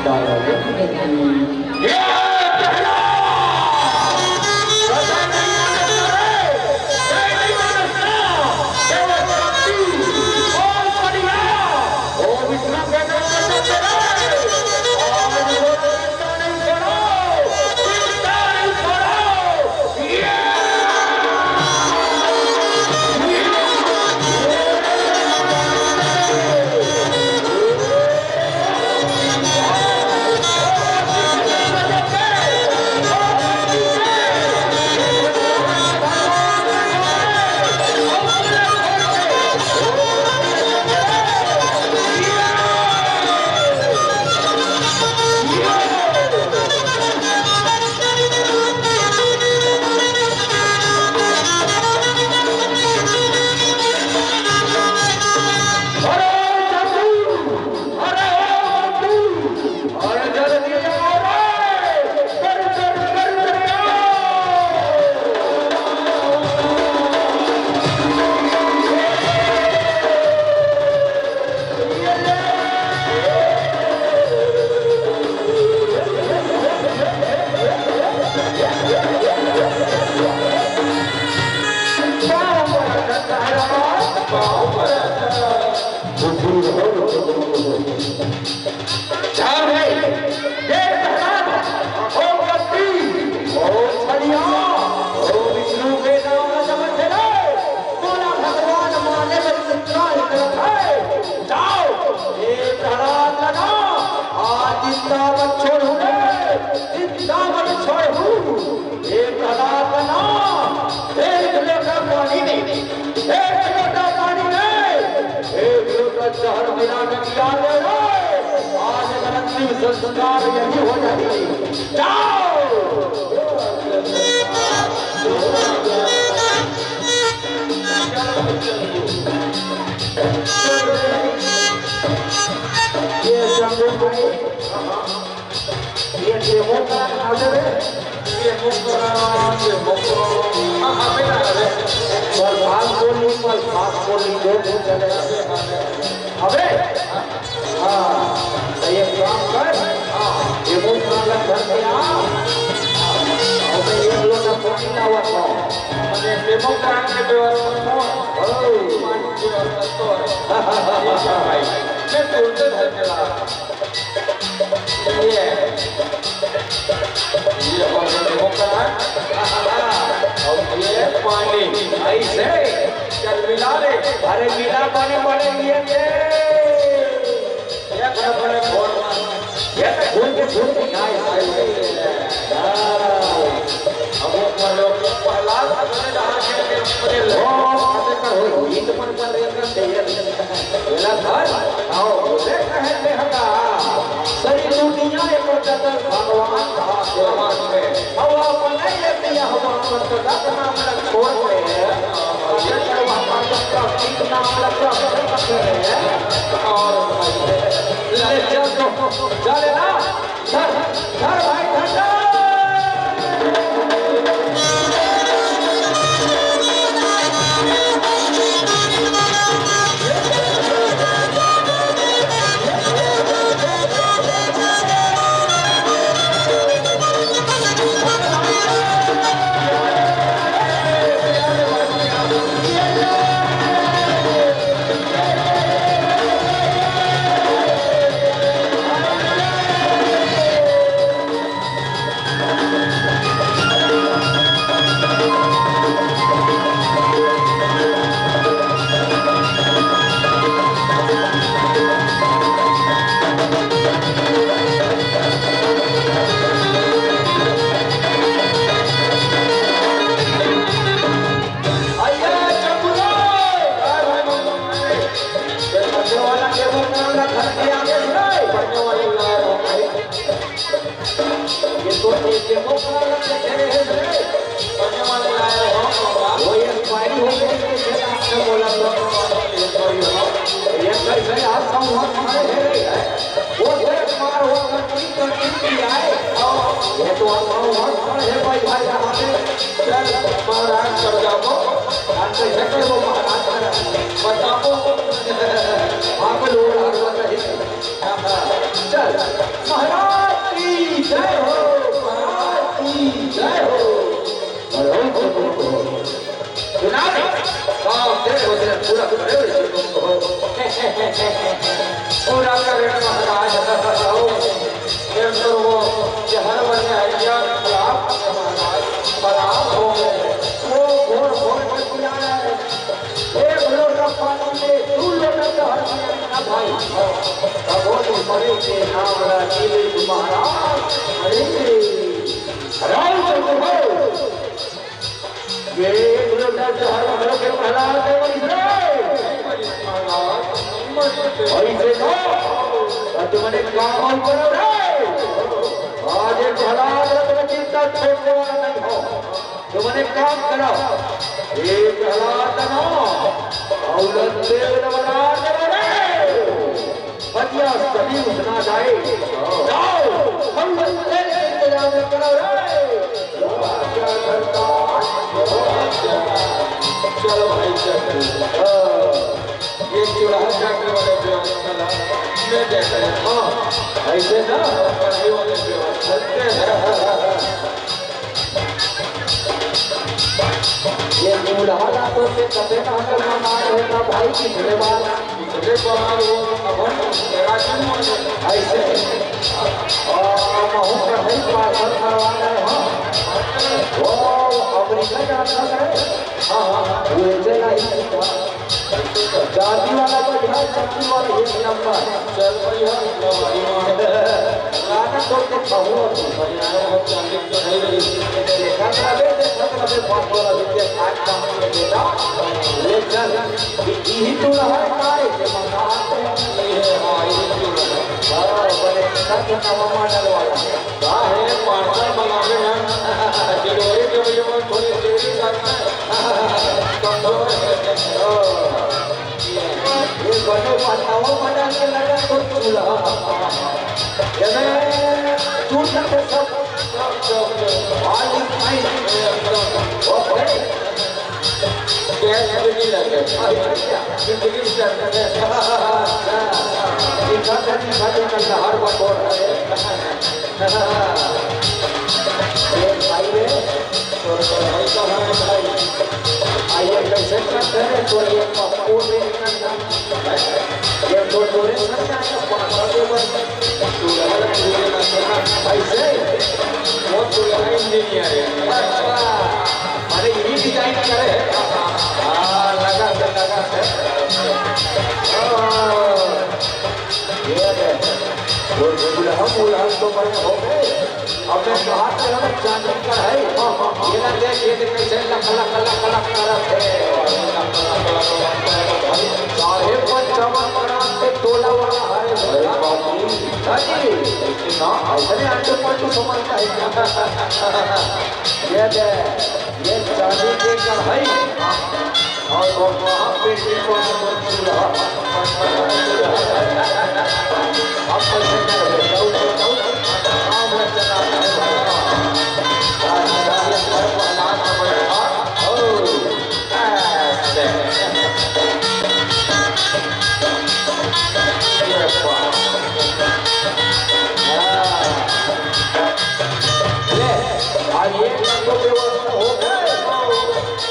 नारायण हरि। ये पहला सदा नहीं मानता रे, जय नहीं मानता, केवल भक्ति, ओ बढ़िया, ओ विष्णु के नाम से चले, आज वो ध्यान है, देख प्रहलाद, ओम शक्ति, ओम छलिया, ओम विष्णु के नाम न जपत है रे। बोला भगवान माने में कितना ही गलत है। जाओ, हे प्रहलाद लगा, आज जिंदा मत छोड़ू रे, जिंदा मत छोड़ू। हे प्रहलाद लगा, एक लोटा पानी में, एक लोटा पानी में एक लोटा जहर मिला के पिया दे रे। आज अगर अंतिम संस्कार यही हो जाए, जाओ। ये शंभू भाई, ये डेमो करा, कहाँ से रे? डेमो करा, डेमो करा। हाँ, हाँ, बेटा, अरे। प्रभात बोली, प्रभात बोली, जो भी चले। अबे, हाँ, तो ये काम कर, हाँ, डेमो करा, घर पे आ। और मैं एक लोटा पानी लावा था। मैंने डेमो करा के व्यवस्था तो, ओ। पानी की व्यवस्था तो है। ठीक है भाई, मैं तुरंत घर पे ला रहा हूँ। ये, ये हो गया, देखो कहाँ? और ये पानी, ऐसे चल मिला ले। अरे मिला पानी पड़े, ये दे। ये बड़े बड़े घोर मार। ये तो घूम के घूम के गाय, गाय, गाय। हाँ। अब वो प्रहलाद अपने जहाँ के अपने लोग आते कर हो, ईद मन पर रहकर चाहिए। बोला, "धर, आओ, बोले, कहे, देहका, सरी दुनिया एक जगत भगवान का आशीर्वाद है। अब अपने ये दिया हुआ अंतर्गत नाम न छोड़ के, ये करवा अंतर्गत का ठीक नाम लग रहा है, और ले चल तो, चले ना।" धर, धर भाई, धर, धर। वो काला देखे रहे रे। बढ़िया वाला लाए हो, महाराज। वो ये पाई हो गई, तो फिर आपने बोला तो। ये कैसे आप संवाद खड़े हैं रे? वो देख मार, वो कटी, कटी की आए। ये तो आप संवाद खड़े हैं भाई, भाई, यहाँ पे। चल, महाराज, कर जाओ। आप कैसे कर वो महाराज कर? बताओ। आप लोग आगे बढ़िए। चल, महाराज की जय हो, महाराज की जय हो। महाराज की जय हो। सुना रे? बाप रे, वो तेरा पूरा करे हुए तुमको। पूरा करे महाराज। ये तो वो जहर बने हरिया खराब, महाराज खराब हो गए। वो घोर घोर के पिला रहे। एक लोटा पानी में दू लोटा जहर पिया ना भाई। तब वो तो मरे के नाम रहा जीवित महाराज। अरे, राम चंद्र भाई, ये एक लोटा जहर मरो के प्रहलाद देव इधर। ऐसे तो, और तुमने काम करो रे। आज ये प्रहलाद रत्न चिंता छोड़ने वाला नहीं हो। तुमने काम करो। एक हाथ ना, औरत देव नवराज बने। बतिया सभी उठना जाए। जाओ, हम तेरे इंतजाम करो रे। चलो भाई, चलो। हाँ। ये चूल्हा जाके वाले व्यवस्था ला, मैं देख रहा हूँ। हाँ, ऐसे ना, कढ़ाई वाले व्यवस्था। ये दूल्हा ला तो से कते ना कर मना होता भाई, पिछले बार। पिछले बार वो अपन राजू ऐसे, और महू कढ़ाई पार्सल करवा रहे हैं। वो अमेरिका जाता है। हाँ, हाँ, हाँ। वो चला ही जाति वाला तो ध्यान, जाति वाला एक नंबर। चल भैया, गाना तो के कहूँ, बढ़िया है, बहुत चांदी तो है ही। देखा था बे, देखा था बे, पाँच वाला भी के आज काम में बेटा, ले चल। यही तो रहा है, तारे के मकान। ये है, हाँ, यही तो रहा है। हाँ, बड़े सच नवा मॉडल वाला। का है, पार्सल मंगावे हैं। डिलीवरी के लिए वो थोड़ी देरी करता है। कमजोर है। ये बने बताओ, बना के लगा तो चूल्हा। ये मैं चूल्हा के सब, सब, सब, all is fine। Okay. Gas भी नहीं लगे। अच्छा, बिजली चल रहे। दिखा था, दिखा था, कंडहार बटोर रहे। ये भाई रे, तो भाई का हमारे भाई। आइए, कैसे करते हैं, तो ये पप्पू ने ये तो तोरे सर में आया, पापा के ऊपर। ऐसे? वो तो लगा इंजीनियर है। अच्छा। अरे, ये डिजाइन करे है। हाँ, लगा से, लगा से। हाँ। ये है। वो दुल्हन, दुल्हन तो बड़े हो गए। अब मैं कहा था, हम चांदी का है। ये ना देख, ये देख, कैसे लक, लक, लक, लक करत है। साढ़े पाँच चमक बना के टोला वाला है। अरे बाप रे। हाँ जी। ना, ऐसे नहीं, आंटू पांटू समझता है। ये दे, ये चांदी के कढ़ाई। और वो वहाँ पे भी कोई चूल्हा। अब कैसे करोगे? जाओ, जाओ, जाओ। काम लग चला है। राजा, ये पर प्रहलाद का बैठा। ओ, ऐसे। ये बात। हाँ। ले, आज ये तो व्यवस्था हो गई।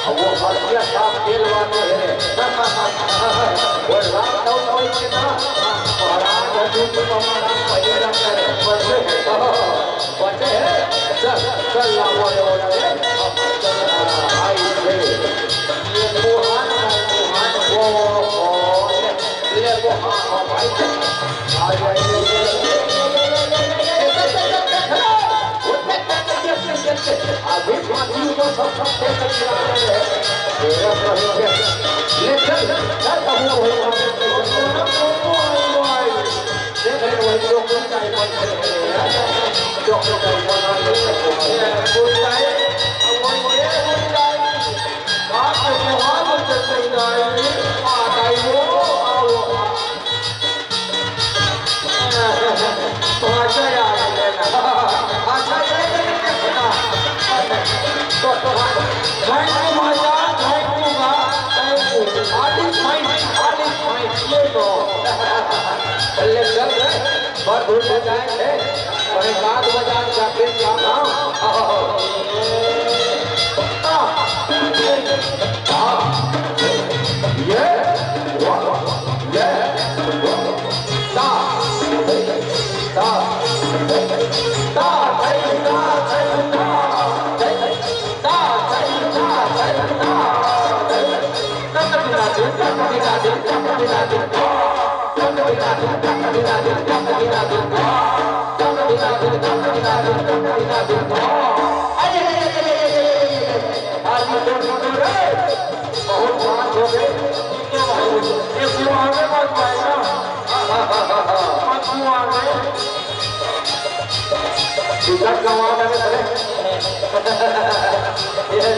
अब वो हसिया साफ तेल वाले हैं। वो रात नौ बजे के ना, महाराज हजूर को हमारा पहले जाता है। बचे हैं, बचे हैं। चल, चल, ला, बोले, बोले, बोले। आई थे। ये कोहान है, कोहान। वो, वो, ले, वो, हाँ, हाँ, भाई। आ जाइए। अभी फांसी ऊपर सब, सब खेल कर गिरा रहे हैं। मेरा प्रभु के। ले चल, चल, चल, प्रभु, प्रभु, प्रभु, प्रभु, प्रभु। देख रहे हो, वही लोग कोई टाइम पर खेल रहे हैं। अच्छा, ये, ये, ये, ये, हाँ। तो thank you भाई साहब, thank you बा, thank you। All is fine, all is fine, ये तो। ले चल रे, बहुत दूर ले जाए थे, और एक आध बजा के फिर जाना। ये, वाह, ये, वाह। ता, ता, ता, ता, ता, ता, ता, ता, ता, ता, ता। अरे, अरे, अरे, अरे, अरे, अरे, अरे, अरे, अरे, बहुत बात हो गई। ये कुआं में मत पाएगा। मत कुआं में। इधर गंवा देवे भले। ये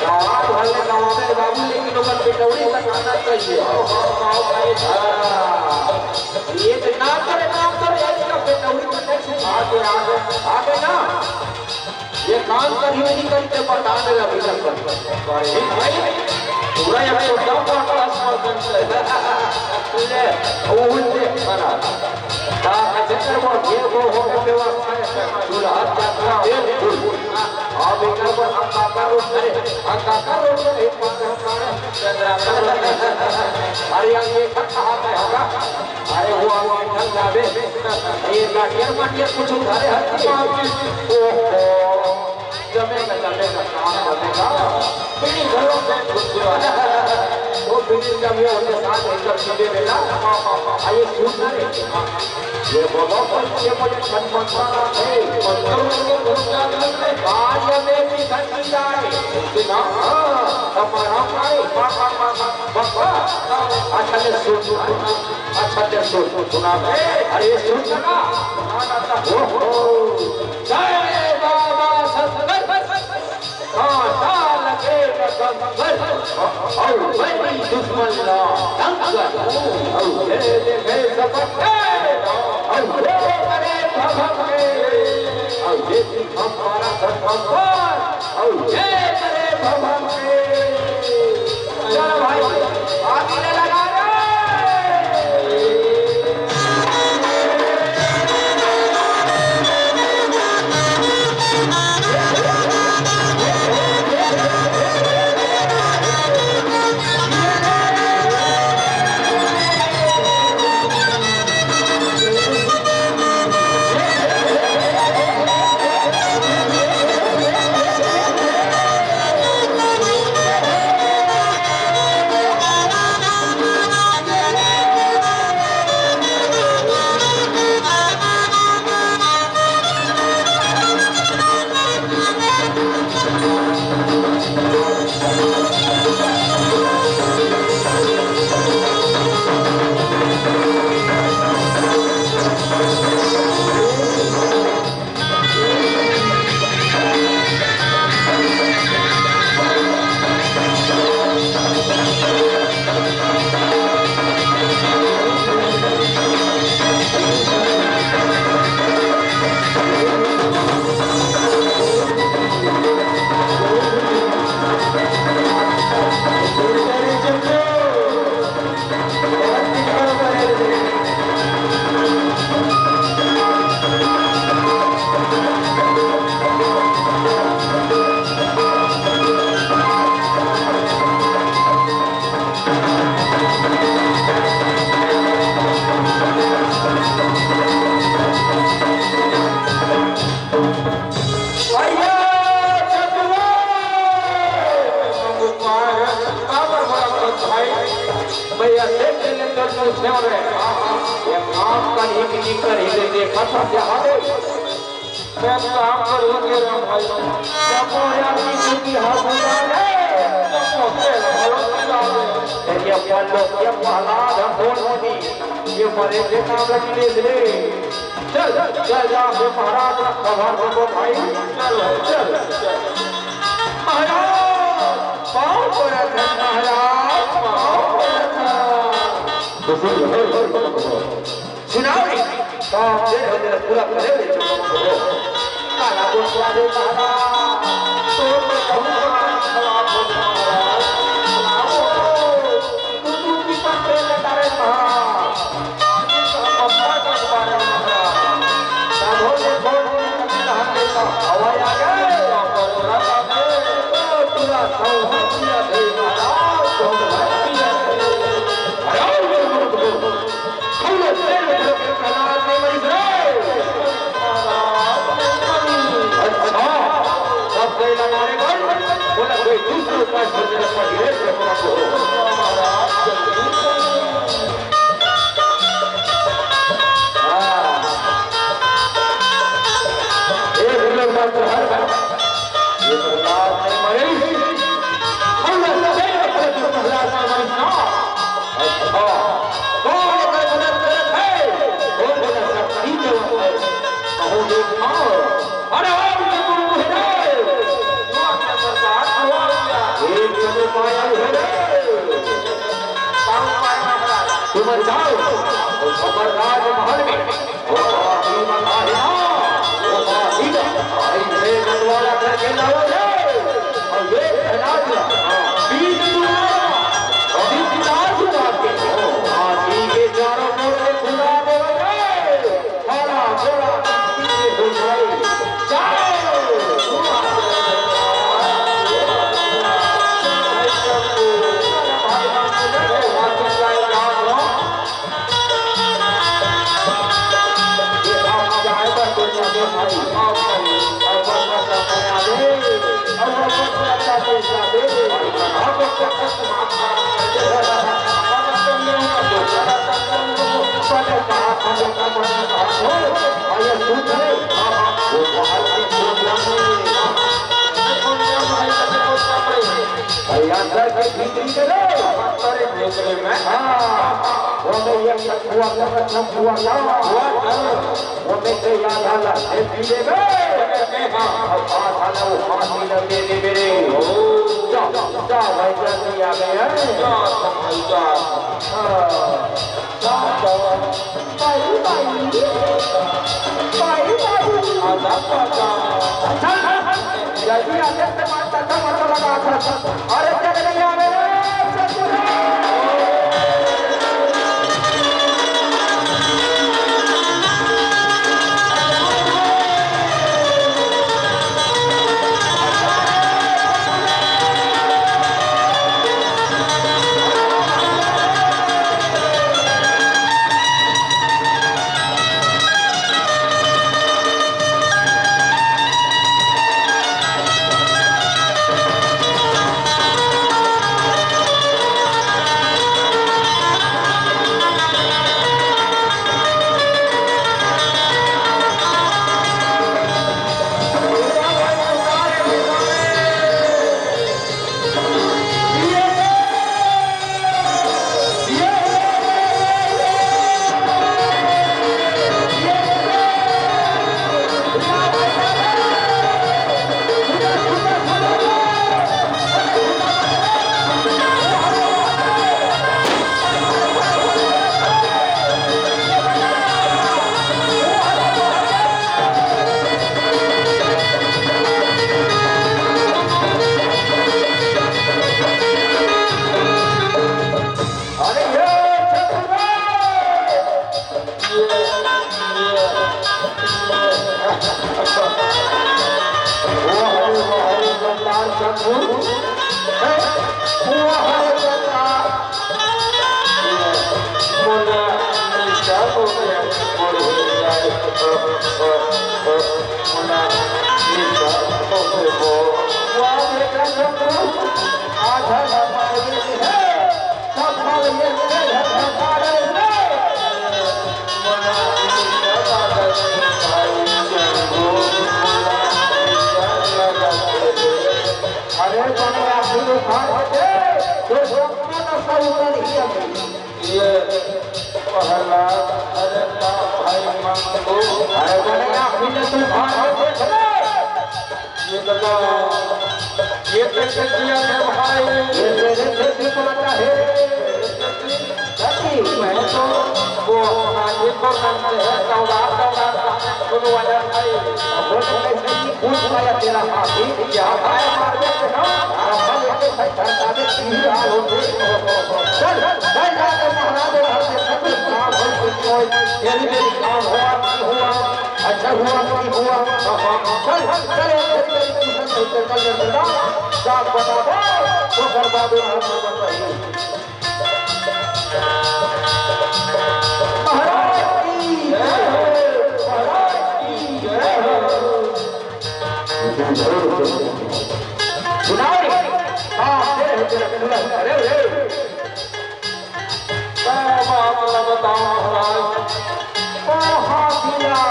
गंवा भले गंवा दे बाबू, लेकिन ओकर पेटौड़ी तक आना चाहिए। हाँ। ये तो काम करे, काम करे, इसका पेटौड़ी तक नहीं। आगे, आगे, आगे ना। ये काम कभी नहीं करते, बता दे अभी तक। भाई, पूरा एक सौ दस का समर्थन से। ले, वो उल्टे खड़ा। ता अजगर वो ये वो हो के वो दूल्हा जाता है। अब इधर पर हम काका रोड करे, हम काका रोड करे, एक बार हम काका रोड करे। अरे यार, ये खत कहाँ पे होगा? अरे वो हम निकल जावे। ये गाड़ियाँ, गाड़ियाँ कुछ उधारे हट के। ओहो। जमेगा, जमेगा, काम बनेगा। बीड़ी घरों में घुस गया। वो बीड़ी का भी होने साथ एकदम पीने बेटा। आइए, सूट ना रे। ये बोलो, ये मुझे छन मंत्रा ना थे। मंत्रों के घुस जाता है। आज ये मेरी धरती जाए। सुना? हाँ, हमारा भाई। बा, बा, बा, बा, बा, बा। अच्छा, ले सूट। अच्छा, ले सूट। सुना? अरे, सूट लगा। ओहो। जय बाबा शंकर। कांटा लगे न कंकर, और वही दुश्मन ना डंकर। और ये देखे सबके, और ये करे भभके, और ये भी हमारा सतंबर, और ये करे भभके। चलो भाई, आगे लगा रे। भैया, चंदुआ! बाबा, बड़ा भाई, भैया, देख के ले, कल पूछने वाले। ये काम कहीं भी नहीं करी, तो देखा था क्या हाल है? मैं काम करूँ के राम भाई। सबो यार की छुट्टी हाथ में आ गए। सबो तेल भरो की आ गए। ये अपन लोग, ये प्रहलाद हम बोल मोदी, ये परे के नाम रख ले ले। चल, चल जा, ये महाराज, कवर को भाई, चल, चल, चल। महाराज, पाँव पड़त है, महाराज, पाँव पड़त है। सुनाओ रे, काम जे है मेरा पूरा करे ले चुका हूँ। काला गोटवा दे महाराज, तो मैं कहूँ महाराज, खराब हो गया महाराज। तू, तू की पत्ते में तारे महाराज। आगे का पत्ता का बारे में महाराज। साधो ने बोल दी, कभी कहा के का हवा आ गए। और रखा दे, तो पूरा सौभाग्य दे महाराज, सौभाग्य दे। अरे, अरे, अरे, अरे। अच्छा, सब कोई लगा रे भाई, बोला कोई दूसरा उपाय खोजने का ये प्रभु को। हाँ। ए, बोलो मत हर बार। ये प्रहलाद नहीं मरे। हम लोग प्रहलाद नहीं मरे ना। अच्छा, कौन एकर मदद करत हे? कौन बोला शक्ति देवत हे? कहो देखा। अरे, आओ, चतुर्भुज हे। वो अपना सरकार को आ गया। एक चतुर पाया है रे। पाँव पाया है। तुम जाओ, और हमर राजमहल में वो पापी मत आए ना, वो पापी ना। ऐसे बंटवारा करके लाओ रे। और ये फैला दिया, बीच दुनिया, और इस पिता छुपा के, हाथी के चारों ओर से खुला दे रे। हरा घोड़ा पीछे हो जाए। जाओ। ये आप जाए पर कोई ना दे भाई, आप भाई, आप पर बस अपने आगे, और वो बस अच्छा पैसा दे, आप बस अच्छा सामान खराब कर दे। अरे सुन रे, वो बाहर की दुनिया में, अरे अंदर के भीतरी के रे, अंदर के भीतरी में, हाँ, वो में ये हुआ था, हुआ था, वो में से याद आला, ये पी ले बे, हाँ, और बात आला वो फांसी लग दे दे मेरे, जा, जा, भाई, जा, आ गए हैं। जा, भाई, जा। हाँ। बाई, बाई। बाई, बाई। आधा पाता। चल, चल, चल। जल्दी आते से मार, चल, चल, मत लगा, चल, चल। अरे, चल, नहीं आ रहे, चल, चल। अरे ये चतुराई! ये, ये, ये। वाह रे, वाह रे, सरदार चंदू। वाह रे, सरदार। मोला नीचा हो गया, मोर हो गया। मोला नीचा हो गया। वाह बेटा चंदू, आधा ना पाएगी है। अरे बने आखिर उखाड़ के दे, तो सबको न ये पहला, अरे का भाई मंगू, अरे बड़े आँखी ले तू भाई देख ले। ये तो, ये कैसे किया है भाई? ये तेरे से भी पता है। मैं तो वो हाथी को करते हैं, दौड़ा, दौड़ा, दौड़ा, शुरू वाला भाई। अब वो तो कैसे पूछ पाया तेरा हाथी, क्या भाई मार देते हैं? अब हम एक तो भाई धरता में तीन लाल होते। चल, चल, चल, जाके महाराज और हर से सब काम हो, कोई, कोई, तेरी मेरी काम हुआ, नहीं हुआ, अच्छा हुआ, नहीं हुआ। चल, चल, चल, एक घड़ी मेरी ट्यूशन से चल, चल, चल, चल, साफ बता दो, तो घर बाबू हम लोग नहीं। महाराज की जय हो, महाराज की जय हो। सुनाओ रे। हाँ, जय हो, जय हो, अरे, अरे। क्या बात है, बताओ महाराज। ओ हाथिया,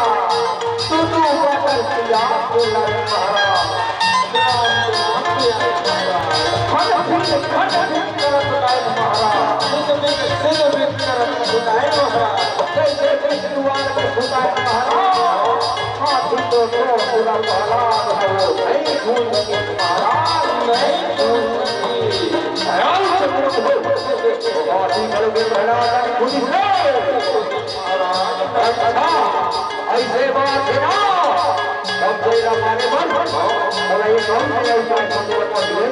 तू तो बदल दिया, बोला रे महाराज। राम, राम, राम, राम। खट, खट, खट, खट करत सुनाए महाराज। नित, नित, सिर, नित करत सुनाए महाराज। जैसे विष्णुवार में सुनाए महाराज। हाथी तो, तो पूरा महाराज है, वो नहीं भूल सके महाराज, नहीं भूल सके। राम चंद्र को हाथी गढ़ में प्रहलाद खुद ही। अच्छा, ऐसे बात है ना, तब कोई ना माने मन, बोला ये कौन सा उपाय करने वाला है?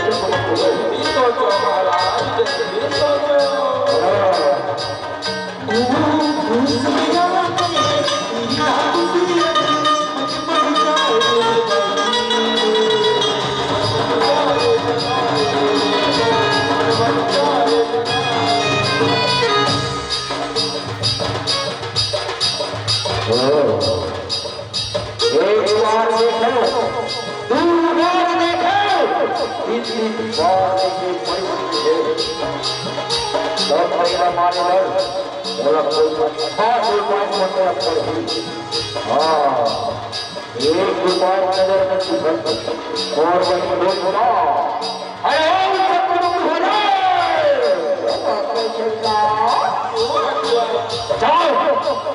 ये तो जो महाराज, ये तो जो। एक बार देखो, दू बार देखो, तीन, तीन बार देखो, कोई नहीं है। तब पहिला माने बर, बोला कोई अच्छा कोई बात मत कर। हाँ, एक बार नजर में सुधर और वही बोलता, अरे ओम सतगुरु महाराज! जाओ,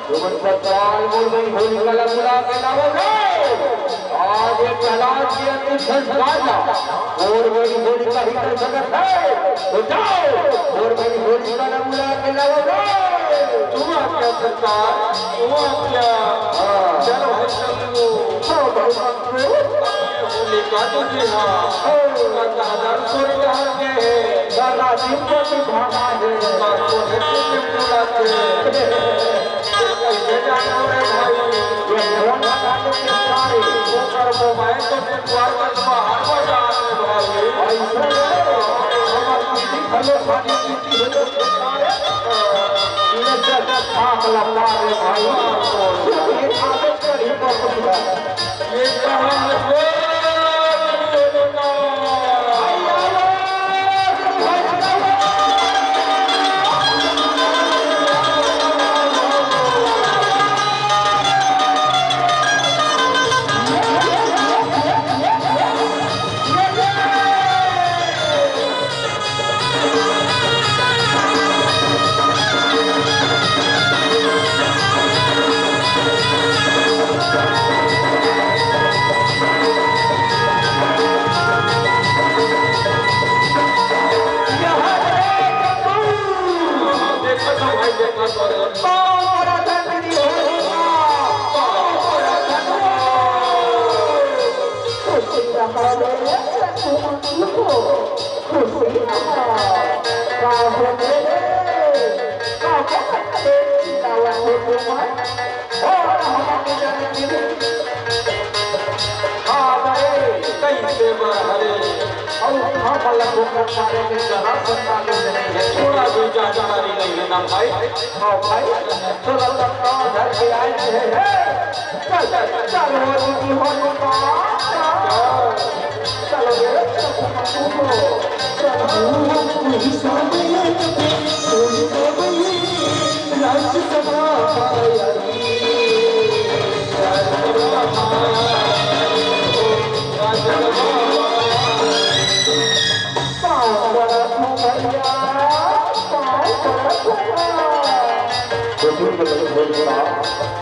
तुमन सतपाल बोल भाई होलिका ला बुला के लाओ रे। आज ये प्रहलाद के अंतिम संस्कार ला और भाई होलिका ही कर सकत है। तो जाओ, और भाई होलिका ला बुला के लाओ रे। तुम आज्ञा सरकार, तुम आज्ञा। हाँ। चलो भाई शंभू। हाँ भाई शंभू। होलिका दीदी हाँ। हाँ। का दादा सूर्य कहाँ के है? दादा शिव को भी भागा है। का सोने के लिए बुलाते हैं। ये कैसे जानो रे भाई? ये कौन लगा के किसका है? वो कर मोबाइल तो network का बाहर बजा दे भाई। ऐसा नहीं। हमारी दीदी भले खाली दीदी हो तो ये जग आग लगा रे भाई। ये आदत का ही बहुत है। ये कहाँ है? खुशी रहा रे, खुशी रहा। का होथे रे? का होथे रे? चिल्लावत हो तुमन? ओ, हमन के जाने के लिए। हाँ, अरे, कइसे बर हरे? अउ हमन ला धोखा खाए के जरा सा काबिल नहीं है। थोड़ा भी जानकारी नहीं है ना भाई। हाँ भाई, थोड़ा सा काम धर के आए हैं। चल, चल, चल, वो दीदी, वो दीदी, चल। चलो रे, चलो, चलो, चलो। बोलता,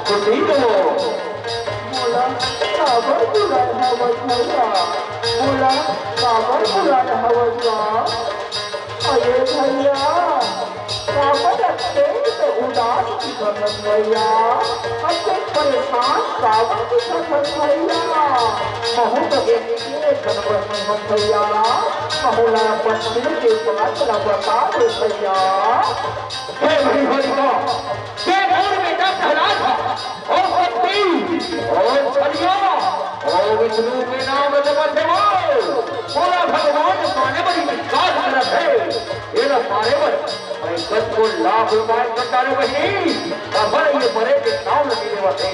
खुशी हो। मोला काबर बुलाए हवस भैया? मोला काबर बुलाए हवस गा? अरे भैया, काबर अतेक उदास दिखत हस भैया? अतेक परेशान काबर दिखत हस भैया? महूँ तो एक, एक ठन बहिनी हन भैया, महूँ ला अपन दिल के बात ला बता दे भैया। हे भाई होलिका, के मोर बेटा प्रहलाद हा, ओ शक्ति, ओ छलिया, ओ विष्णु के नाम ले बंधे हो, मोला भगवान माने बड़ी विश्वास करत हे। एला मारे बर मैं कतको लाख उपाय कर डारे बहिनी, अबर ये मरे के नाम नहीं लेवत हे।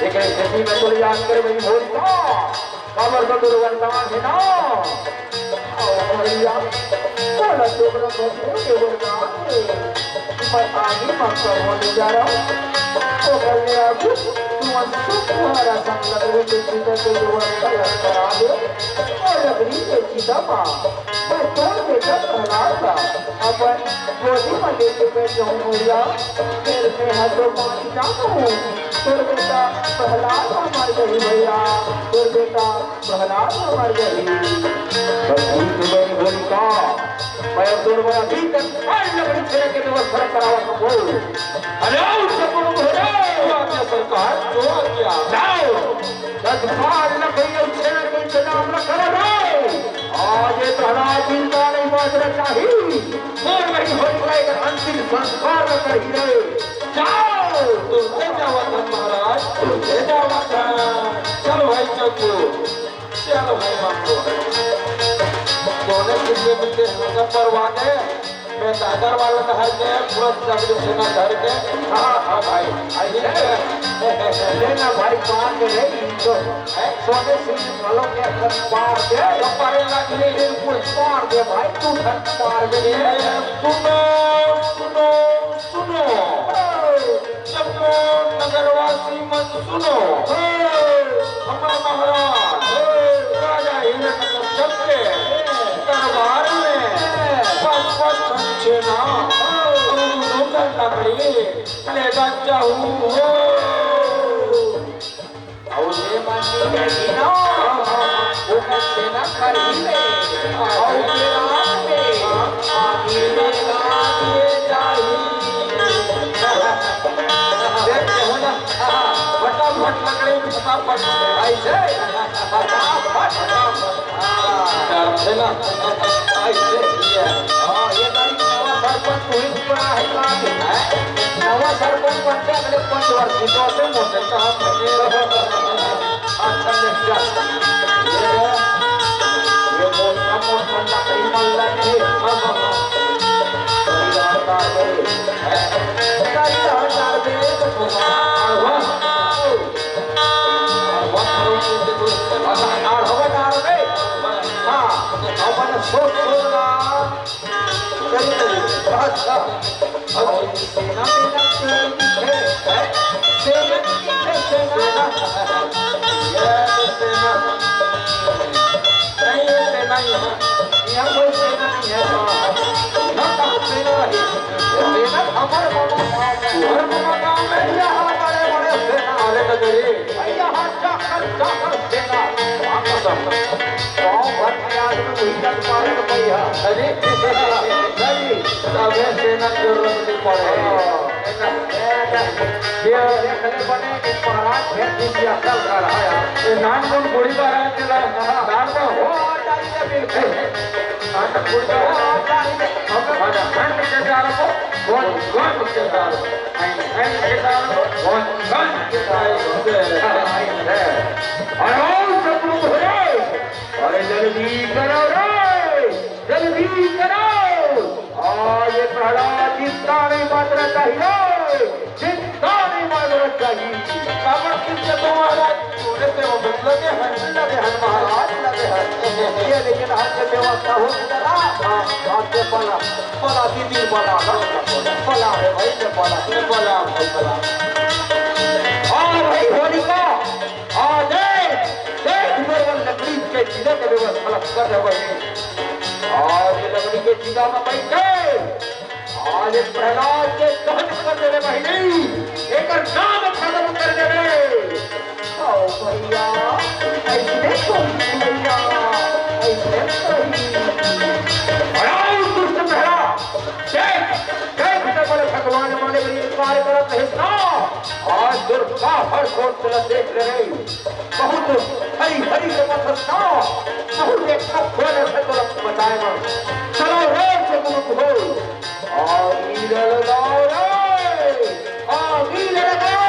एकरे सेती मैं तोला याद करे बहिनी होलिका, काबर तो दुर्वरदान हे ना। ओ भैया, बोला तो बड़ा भजन के वरदान हे। मैं आगे मा कबो नहीं जा रहा हूँ। तो कल ले आगू, तुम सुख हमारा संग लकड़ी के चिता के व्यवस्था करा दे। और लकड़ी के चिता मा मैं तोर बेटा प्रहलाद ला अपन गोदी मा लेके बैठ जाऊँ भैया। फिर मैं हाथों पानी ना कहूँ। तोर बेटा प्रहलाद हा मर गही भैया, तोर बेटा प्रहलाद हा मर गही। बस ठीक है, बड़ी होलिका, मैं तोर बर अभी तक हर लकड़ी छेले के व्यवस्था करावत हूँ। अरे आओ सब लोग, अरे! जो आज्ञा सरकार, जो आज्ञा। जाओ, तत्काल लकड़ी और छेले के इंतजाम न करो रे। आज ये प्रहलाद जिंदा नहीं बाँचना चाहिए। मोर बहिनी होलिका एकर अंतिम संस्कार ल करही रे। जाओ। तुरते जावत हन महाराज, तुरते जावत हन। चल भाई चंदू, चल भाई मंगू। दोनों कितने मिलते हैं, सब परवाह है। मैं दादर वाला धर के, पूरा जंगली सेना धर के। हाँ, हाँ भाई, आई है। ले ना भाई, पार के रे, इनको। हैं? सोने से वालों के अंदर पार दे। तो पारे लग गए। बिल्कुल पार दे भाई, तू धन पार दे। ए, सुनो, सुनो, सुनो। जब नगरवासी मन सुनो। हमार महाराज, राजा हिरण्यकश्यप के दरबार में पाँच पाँच ठन छेना, और दोनों का लकड़ी लेगा चाहू हो। अउ जे मन मिलही ना, ओकर छेना खरही ले। अउ जे रात में आगी में गाड़ दिए जाही। देख के हो ना, फटाफट लकड़ी, फटाफट। ऐसे, फटाफट, फटाफट। हाँ। छेना, ऐसे ही है। हाँ, ये तारीख नवा सरपंच वही बड़ा है, काम है। नवा सरपंच बनते अगले पाँच वर्ष की, तो ऐसे मोटे काम है। अच्छा, ले जा। ये है, ये मोटा मोटा लकड़ी मल्ला नहीं है। हाँ, हाँ, हाँ। बड़ी रफ्तार में। बड़ी रफ्तार में तो घुमा। हाँ, हाँ। अच्छा, आढ़वा डाल दे। हाँ, अपन सोच, सोच रहा। करी, करी। अच्छा। अब सेना, सेना, सेना की है, है? सेना की है, सेना। सेना। ये तो सेना। नहीं, ये सेना ही है। यहाँ कोई सेना नहीं है। ना, कहाँ सेना रही? ये सेना हमारे मामा गाँव में। हमारे मामा गाँव में भी यहाँ बड़े, बड़े सेना वाले नजरिए। यहाँ जाकर, जाकर सेना, माँ कसम, गाँव भर के आदमी वही जग मारे के भैया। अरे, नहीं, तबे सेना की जरूरत नहीं पड़े। हाँ। ये देखले बने कि महाराज फिर भी ये असल कर आया। ये नानकुन बूढ़ी महाराज के ला-, हाँ। डाल दो। वो आ जाइए बिल्कुल। नानकुन बूढ़ी महाराज। हाँ, हाँ, ठंड के डाल को, बहुत गर्म के डाल को। अरे आओ सब लोग, अरे, अरे जल्दी करो रे, जल्दी करो। आज ये प्रहलाद जिंदा नहीं बाँचना चाहिए, जिंदा नहीं बाँचना चाहिए। काबर किसके तो महाराज, तूने से वो लगे हैं, लगे हैं महाराज, लगे हैं। ये लेकिन आज के व्यवस्था हो गया ना, हाँ, आज के पला, पला दीदी पला, पला है भाई, ये पला, ये पला, भाई पला। और भाई होलिका, आ जाए, देख मेरे लकड़ी के चिता के व्यवस्था कर दे भाई। आज ये लकड़ी के चिता में बैठे, आज ये प्रहलाद के दहन कर दे रे भाई। तोर का हर कोन तेला देख ले रे। बहुत हरी हरी के मथस्ता, बहुत एक ठो खोले से तोला बचाए बर। चलो रे से गुरु हो, आगी लगाओ रे, आगी लगाओ।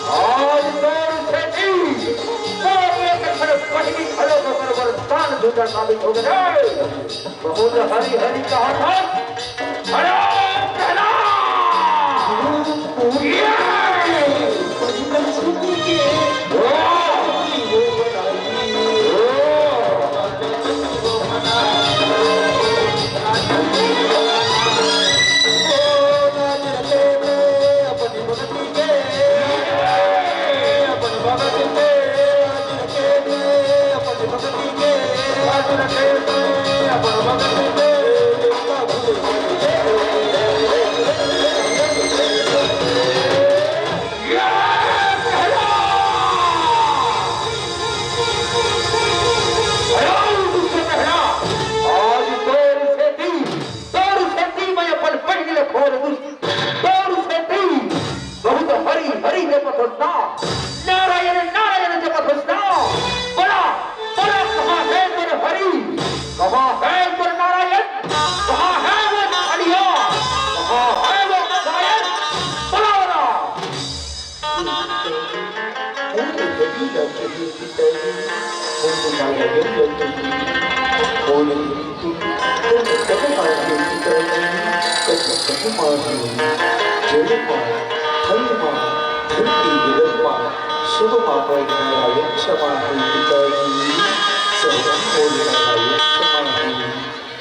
आज तोर सेती तोर एक ठन पहिली घलो ओकर बर दान दूजा साबित हो गे। बहुत हरी हरी कहा था। अरे प्रहलाद! ये! आज तोर सेती, तोर सेती मैं अपन बहिनी ला खोर दूं। तोर सेती बहुत हरी हरी जपत होस ना, नारायण नारायण जपत होस ना। बड़ा बड़ा कहाँ है तोर हरी, कहाँ है तोर नारायण, कहाँ है वो छड़िया, कहाँ है वो नारायण? बड़ा बड़ा। जल मा, थल मा, धरती गगन मा, सब मा मोर नारायण समाहिन पिताजी, सब मा मोर नारायण समाहिन।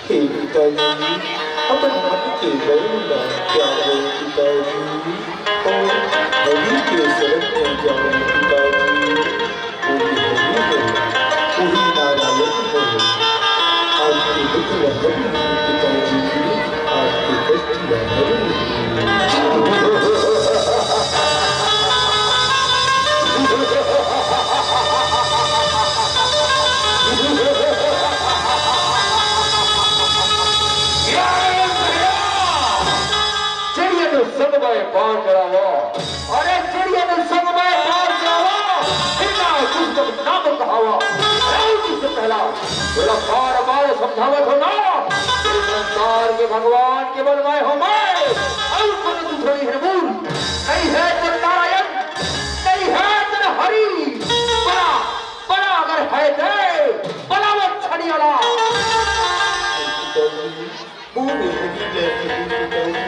हे पिताजी, अपन मन के बैर ला त्यागो पिताजी, अउ हरि के शरण में जाओ पिताजी। कोई हरि हो, कोई नारायण हो। आपके दुख ला हरि पिताजी, आपके कष्ट ला हरि। चिड़िया के संग में बाण चलावा। अरे चिड़िया के संग में बाण चलावा। बिना कुछ जब नाम कहावा। राउर जी से पहला मेरा बार बार समझावत हो ना। इस संसार के भगवान केवल मैं हूँ मैं। अउ कोनो दूसरा नहीं है मूल। नहीं है तो नारायण, नहीं है तो हरि। बड़ा, बड़ा अगर है दे, बड़ा वो छड़ियाला। मोरे हरि जय हरि पिताजी,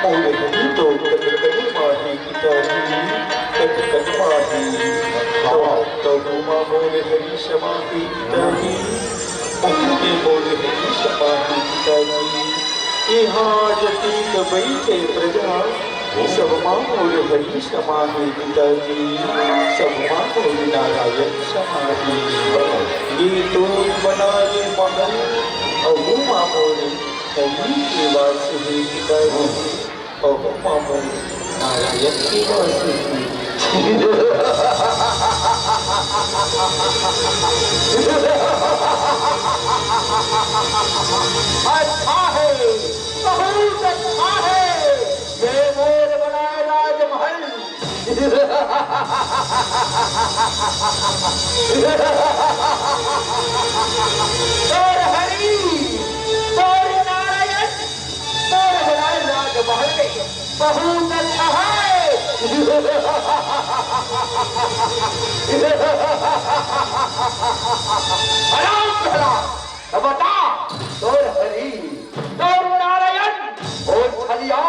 मोरे हरि तो कन कन माही पिताजी, कन कन माही। तो, तो घुमा मोरे हरि समाही पिताजी, मोरे मोरे हरि समाही पिताजी। इहाँ जतिक बइठे प्रजा, सब मा मोर हरि समाही पिताजी, सब मा मोर नारायण समाही। ये तो बनाए महल, अहू मा मोर हरि के वास हे पिताजी, अहू मा मोर नारायण के वास हे। अच्छा है, बहुत अच्छा है, ये मोर बनाए राजमहल। तोर हरि, तोर नारायण, तोर बनाए राजमहल के बहुत अच्छा है। हराम, हराम। अब बता, तोर हरि, तोर नारायण, ओ छलिया,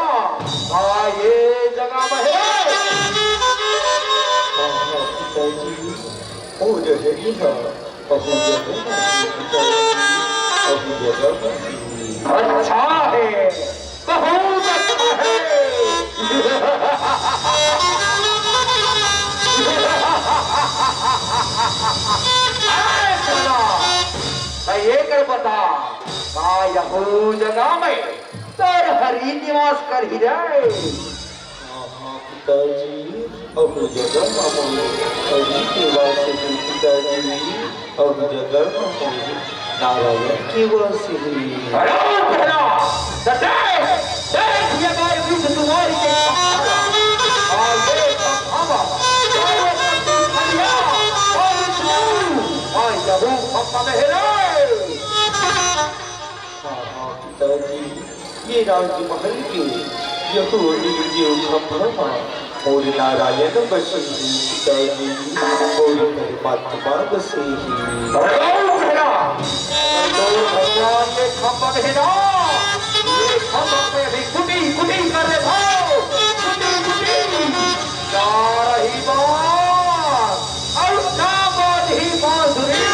का ये जगह में है? हाँ, हाँ, पिताजी, ओ जो हरि है, अहू जगह में है, पिताजी, अहू जगह में है। अच्छा है, बहुत अच्छा है। अरे सुना, त ये कर बता, का यहू जगह में तोर हरि निवास करही रे? हाँ, हाँ, पिताजी, अहू जगह में मोर हरि के वास हे, पिताजी, अहू जगह में मोर नारायण के वास हे। अरे प्रभु, देख, देख, ये बार विष तुम्हारी के खंभा, और ये खंभा, और ये खंभा, और विष्णु, और यहू खंभा में है रे। हाँ, हाँ, पिताजी, ये राजमहल के यहू नीचे खंभा मा मोर नारायण बसे हे पिताजी, मोर परमात्मा बसे हे। अरे ओ भैया, तो भगवान के खंभा में है ना, ये खंभा पे भी कुटी कुटी कर ले भाव, कुटी कुटी। चार ही बार, और क्या बात ही बांसुरी।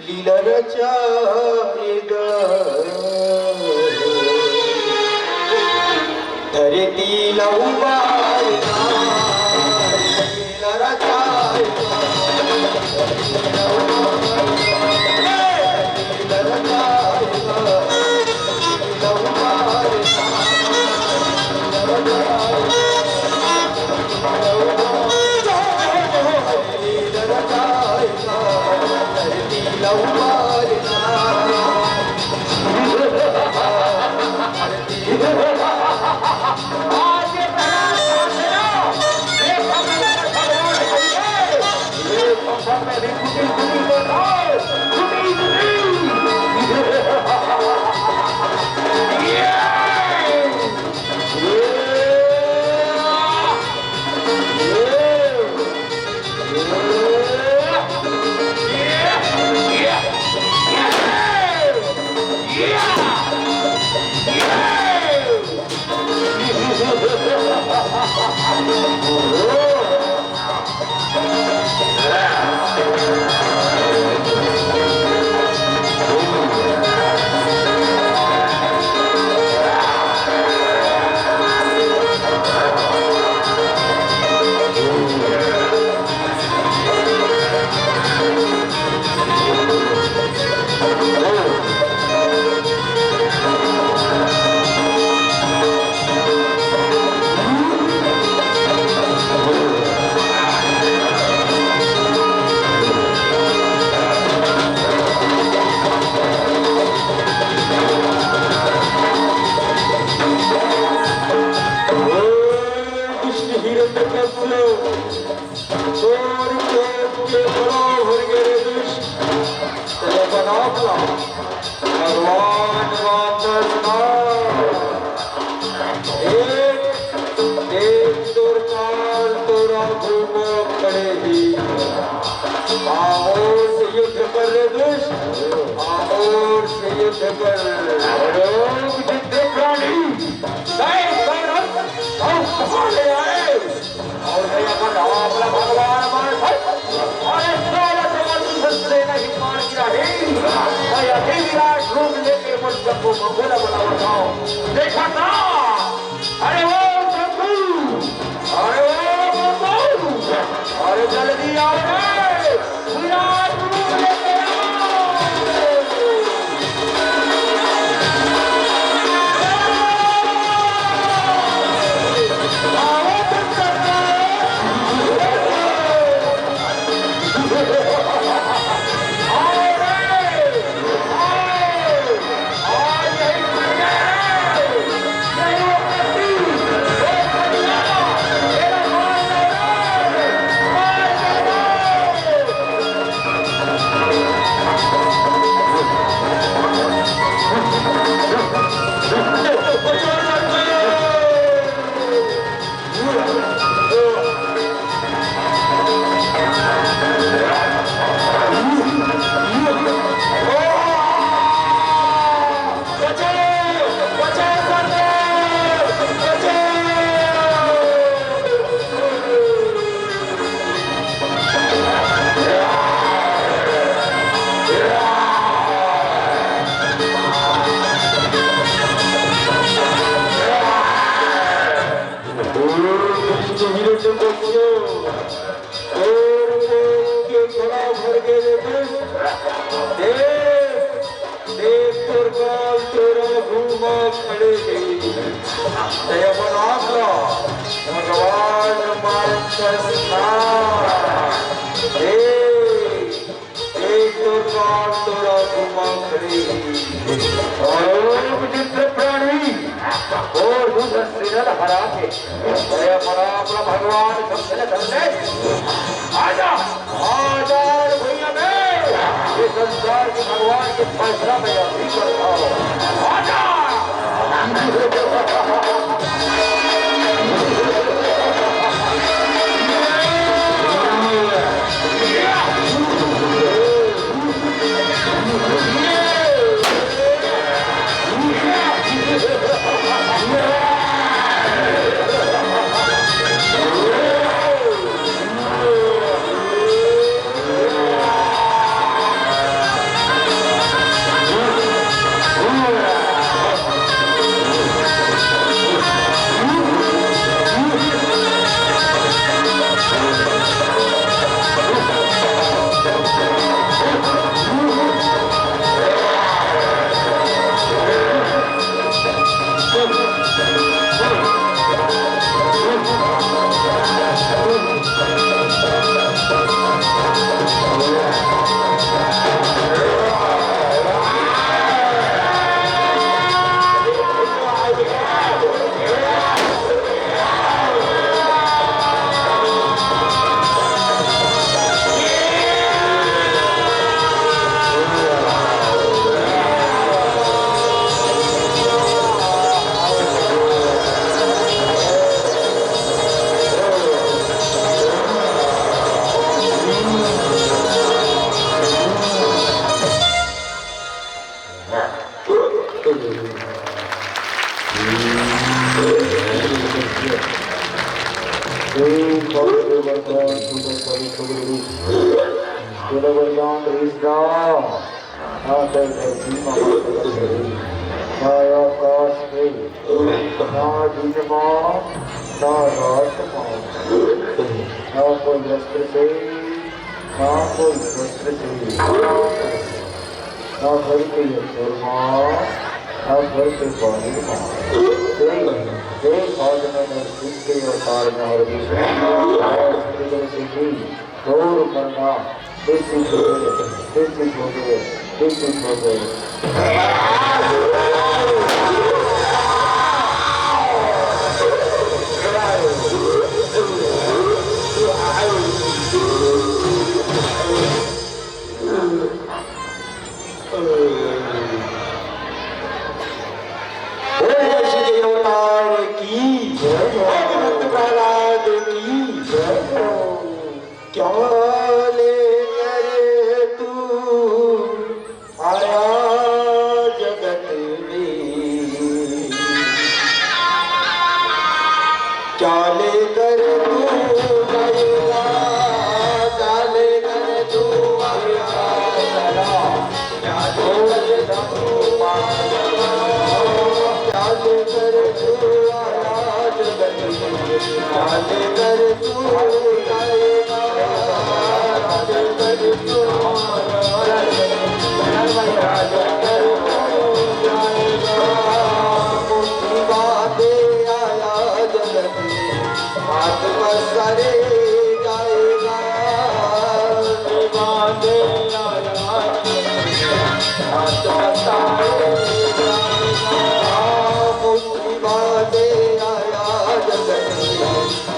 लीला रचाएगा। धरती ला उबारना, लीला रचाएगा। लीला रचाएगा। दुष्ट हिरण्यकश्यप, तोर कोप के बड़ा भर गे रे दुष्ट। तेला बना भला। भगवान वापस आ। एक, एक तोर काल तोरा घूमो खड़े ही। आमोर से युद्ध कर रे दुष्ट, आमोर से युद्ध कर। अरे ओ विचित्र प्राणी, तैं कौन और कहाँ ले आए? और मैं अपन अपना भगवान मान है। और इस साला से मत तुझे नहीं मार गिरा है। मैं अभी विराट रूप लेके मुझ सबको बोला बोला बताओ। देखा था? अरे ओ शंभू, अरे ओ शंभू, अरे जल्दी आओ रे, विराट रूप लेके आओ। देख, देख तोर काल तोरा घूमा खड़े हे। तैं अपन आप ला भगवान मानथस ना। देख, देख तोर काल तोरा घूमा खड़े हे। अउ विचित्र प्राणी, अउ दूसर सिरल हरा के, तैं अपन आप ला भगवान समझे धर ले। आजा। आजा रे भैया बे, ये संसार के भगवान के फैसला मैं अभी करता हूँ। आजा। तेरा वरदान रिश्ता, ना दर धरती मा, ना आकाश में, ना दिन मा, ना रात मा, ना कोई अस्त्र से, ना कोई शस्त्र से, ना घर के अंदर मा, ना घर के बाहर मा। देख, देख आज मैं नरसिंह के अवतार में हर विष्णु और शंकर से भी घोर मरना निश्चित हो गए, निश्चित हो गए, निश्चित हो गए। बोल श्री अवतार की, भगवत प्रहलाद की। क्या लेकर तू आया जगत में? क्या लेकर तू आया? क्या लेकर तू आया? क्या लेकर तू आया? क्या लेकर तू आया जगत में? क्या लेकर तू आया?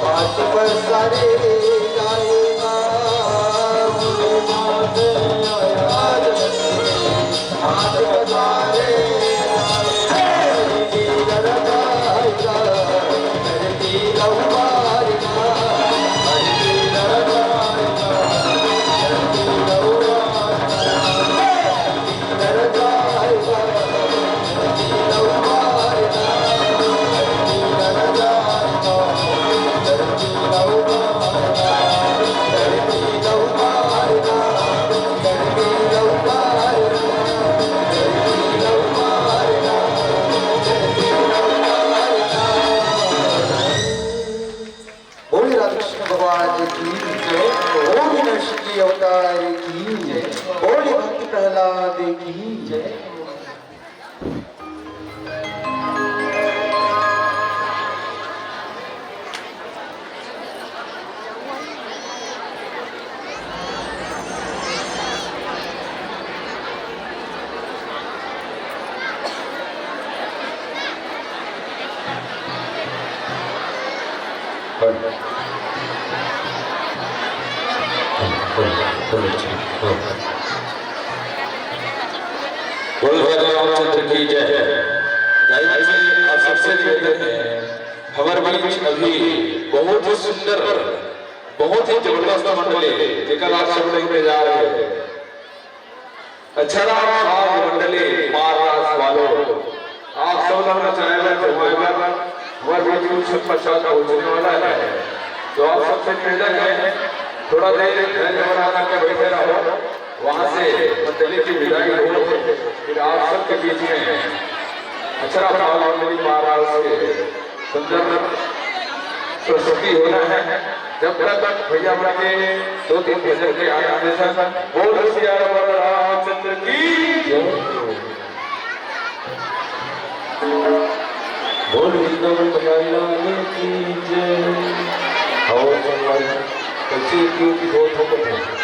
बात पर सारे गाएगा, मुझे बात आया, हाथ बजाए, धरती लहू मारेगा, धरती लहू मारेगा, धरती लहू मारेगा। बोलो राजा रामचंद्र की जय। गायत्री जी, आप सबसे निवेदन है, हमारे बीच अभी बहुत ही सुंदर, बहुत ही जबरदस्त मंडली, जेकर आप सब लोग इंतजार है। अच्छा रहा, आज मंडली मार रास वालों, आप सब लोग नचाए बर, जमाए बर, हमारे बीच कुछ पश्चात पहुंचने वाला है। तो आप सबसे निवेदन है, थोड़ा देर धैर्य बना करके बैठे रहो। वहां से मंडली की विदाई हो, फिर आप सबके बीच में अच्छा रहा, मंडली मार रास के सुंदर प्रस्तुति होना है। जब तक भैया मन के दो तीन भजन के आनंद लेथन, बोल सियावर रामचंद्र की जय। बोल वृंदावन भैया लाल की जय। और संगवारी, कैसे क्यों की बहुत हो कथे।